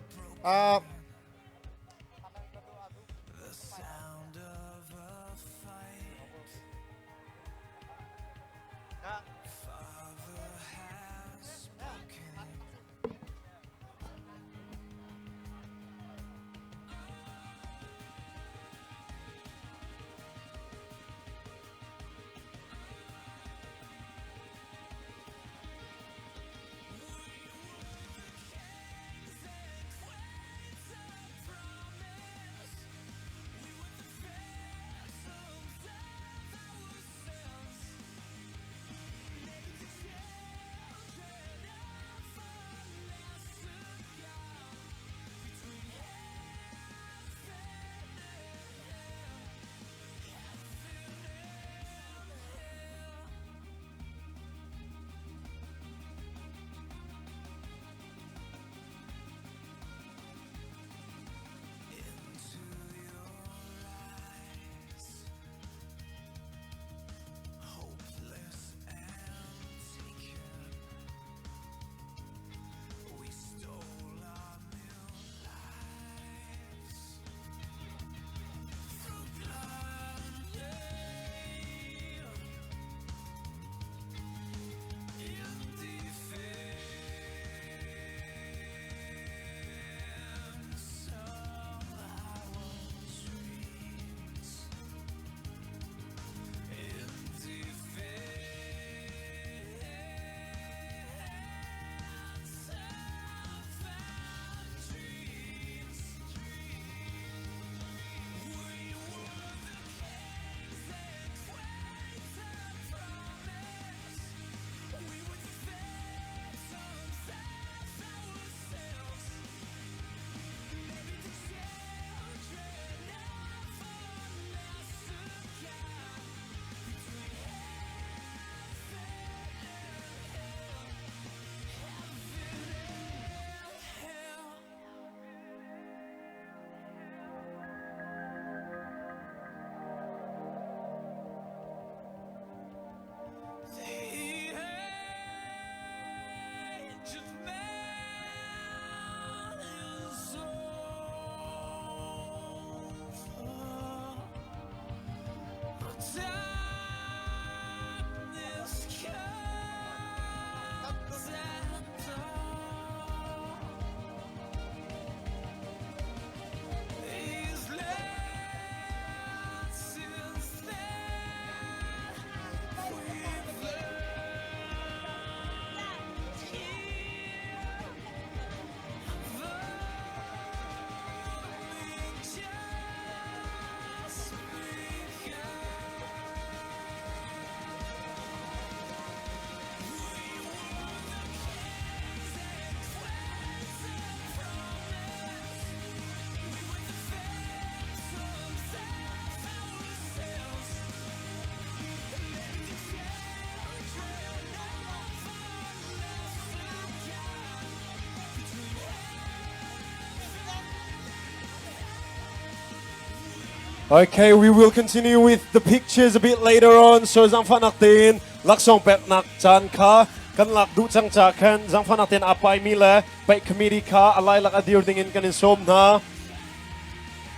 Okay, we will continue with the pictures a bit later on. So zangfahnak tein laksawng peknak caan kha kan lak duh cang ca khan zangfahnak tein aa paimi le paih committee kha a lailak a dir ding in kan in sawm hna.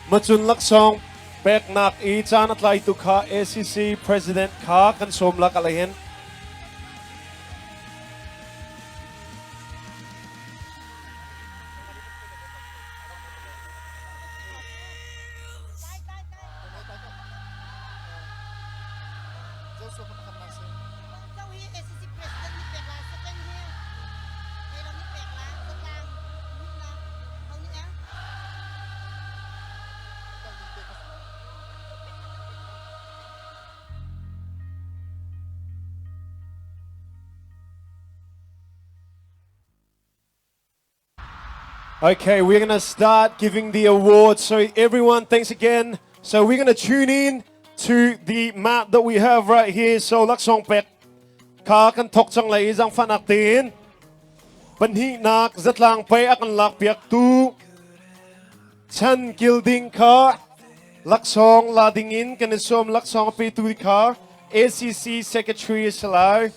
Macun laksawng peknak i caan a tlaitu kha ACC President kha kan sawm lak a hin. Okay, we're going to start giving the awards. So, everyone, thanks again. So, we're going to tune in to the map that we have right here. So, laksawng pek kha kan thok cang lai i zaangfahnak tein pahnihnak zatlang pei a kan lakpiaktu chan kil ding kha laksawng la ding in kan i sawm laksawng a petu kha ACC Secretary a si lai.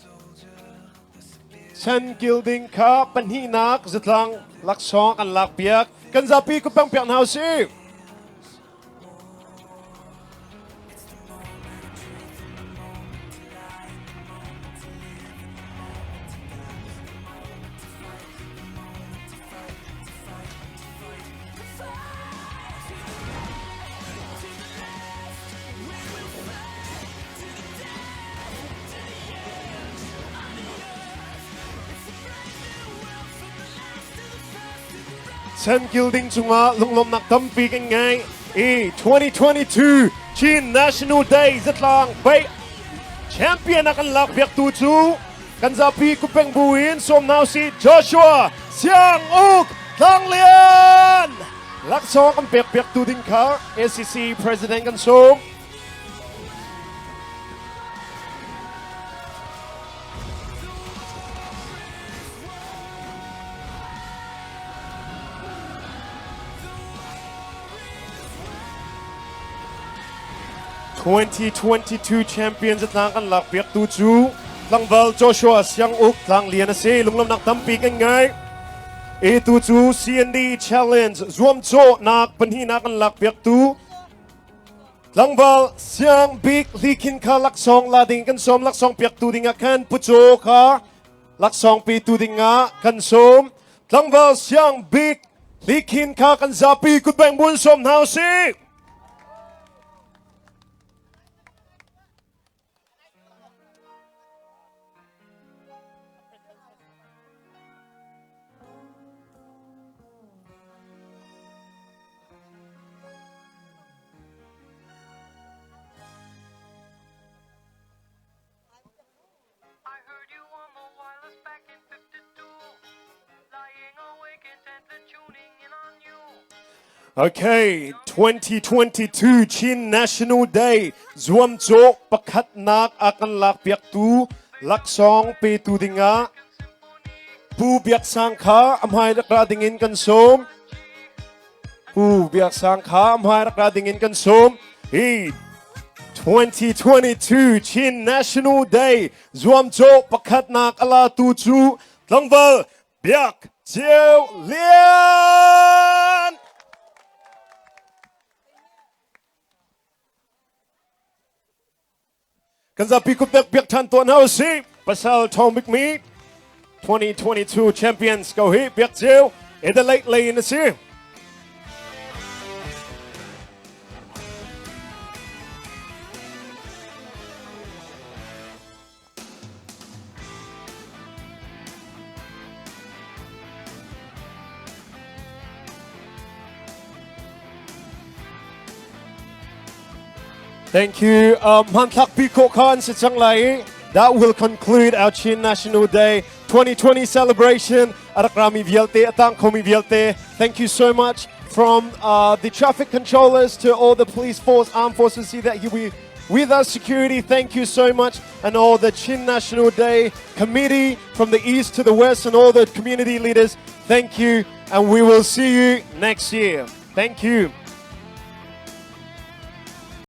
Chan kil ding kha pahnihnak zatlang laksawng kan lakpiak. Kan zapi kupang piak hna usih. Chan ding cungah lunglawmhnak tampi kan ngei i 2022 Chin National Day zatlang bei champion a kan lak piaktu cu kan zapi kupeng bu in sawm hna usih Joshua Siang Uk Tlanglian laksawng kan pek piaktu ding kha ACC President kan sawm. 2022 champion zatlang kan lak piaktu cu tlangval Joshua Siang Uk Tlanglian a si lunglawmnak tampi kan ngai e tu cu CND challenge zuamcawhnak pahnihnak kan lak piaktu Tlangval Siang Bik Hlikhin kha laksawng la ding kan sawm laksawng piaktu ding ah khan Puco kha laksawng petu ding ah kan sawm. Tlangval Siang Bik Hlikhin kha kan zapi kutbeng bun sawm hna usih. Okay, 2022 Chin National Day zuamcawh pakhatnak a kan lakpiaktu laksawng petu dingah Pu Biak Sang kha a hmai rak ra dingin kan sawm. Pu Biak Sang kha a hmai rak ra dingin kan sawm. Hi 2022 Chin National Day zuamcawh pakhatnak a latu cu tlangval Biak Ceu Lian. Kan zapi kutbek biak than tuan hau si. Pasal Thong Bik Mi 2022 champions ko hi biak ceu Adelaide lei in a si. Thank you. Um, hmanthlak pi khawh kha an si cang lai i that will conclude our Chin National Day 2020 celebration. A rak rami vialte, a tang khomi vialte. Thank you so much from uh, the traffic controllers to all the police force, armed forces. See that you we with us security. Thank you so much and all the Chin National Day committee from the east to the west and all the community leaders. Thank you and we will see you next year. Thank you.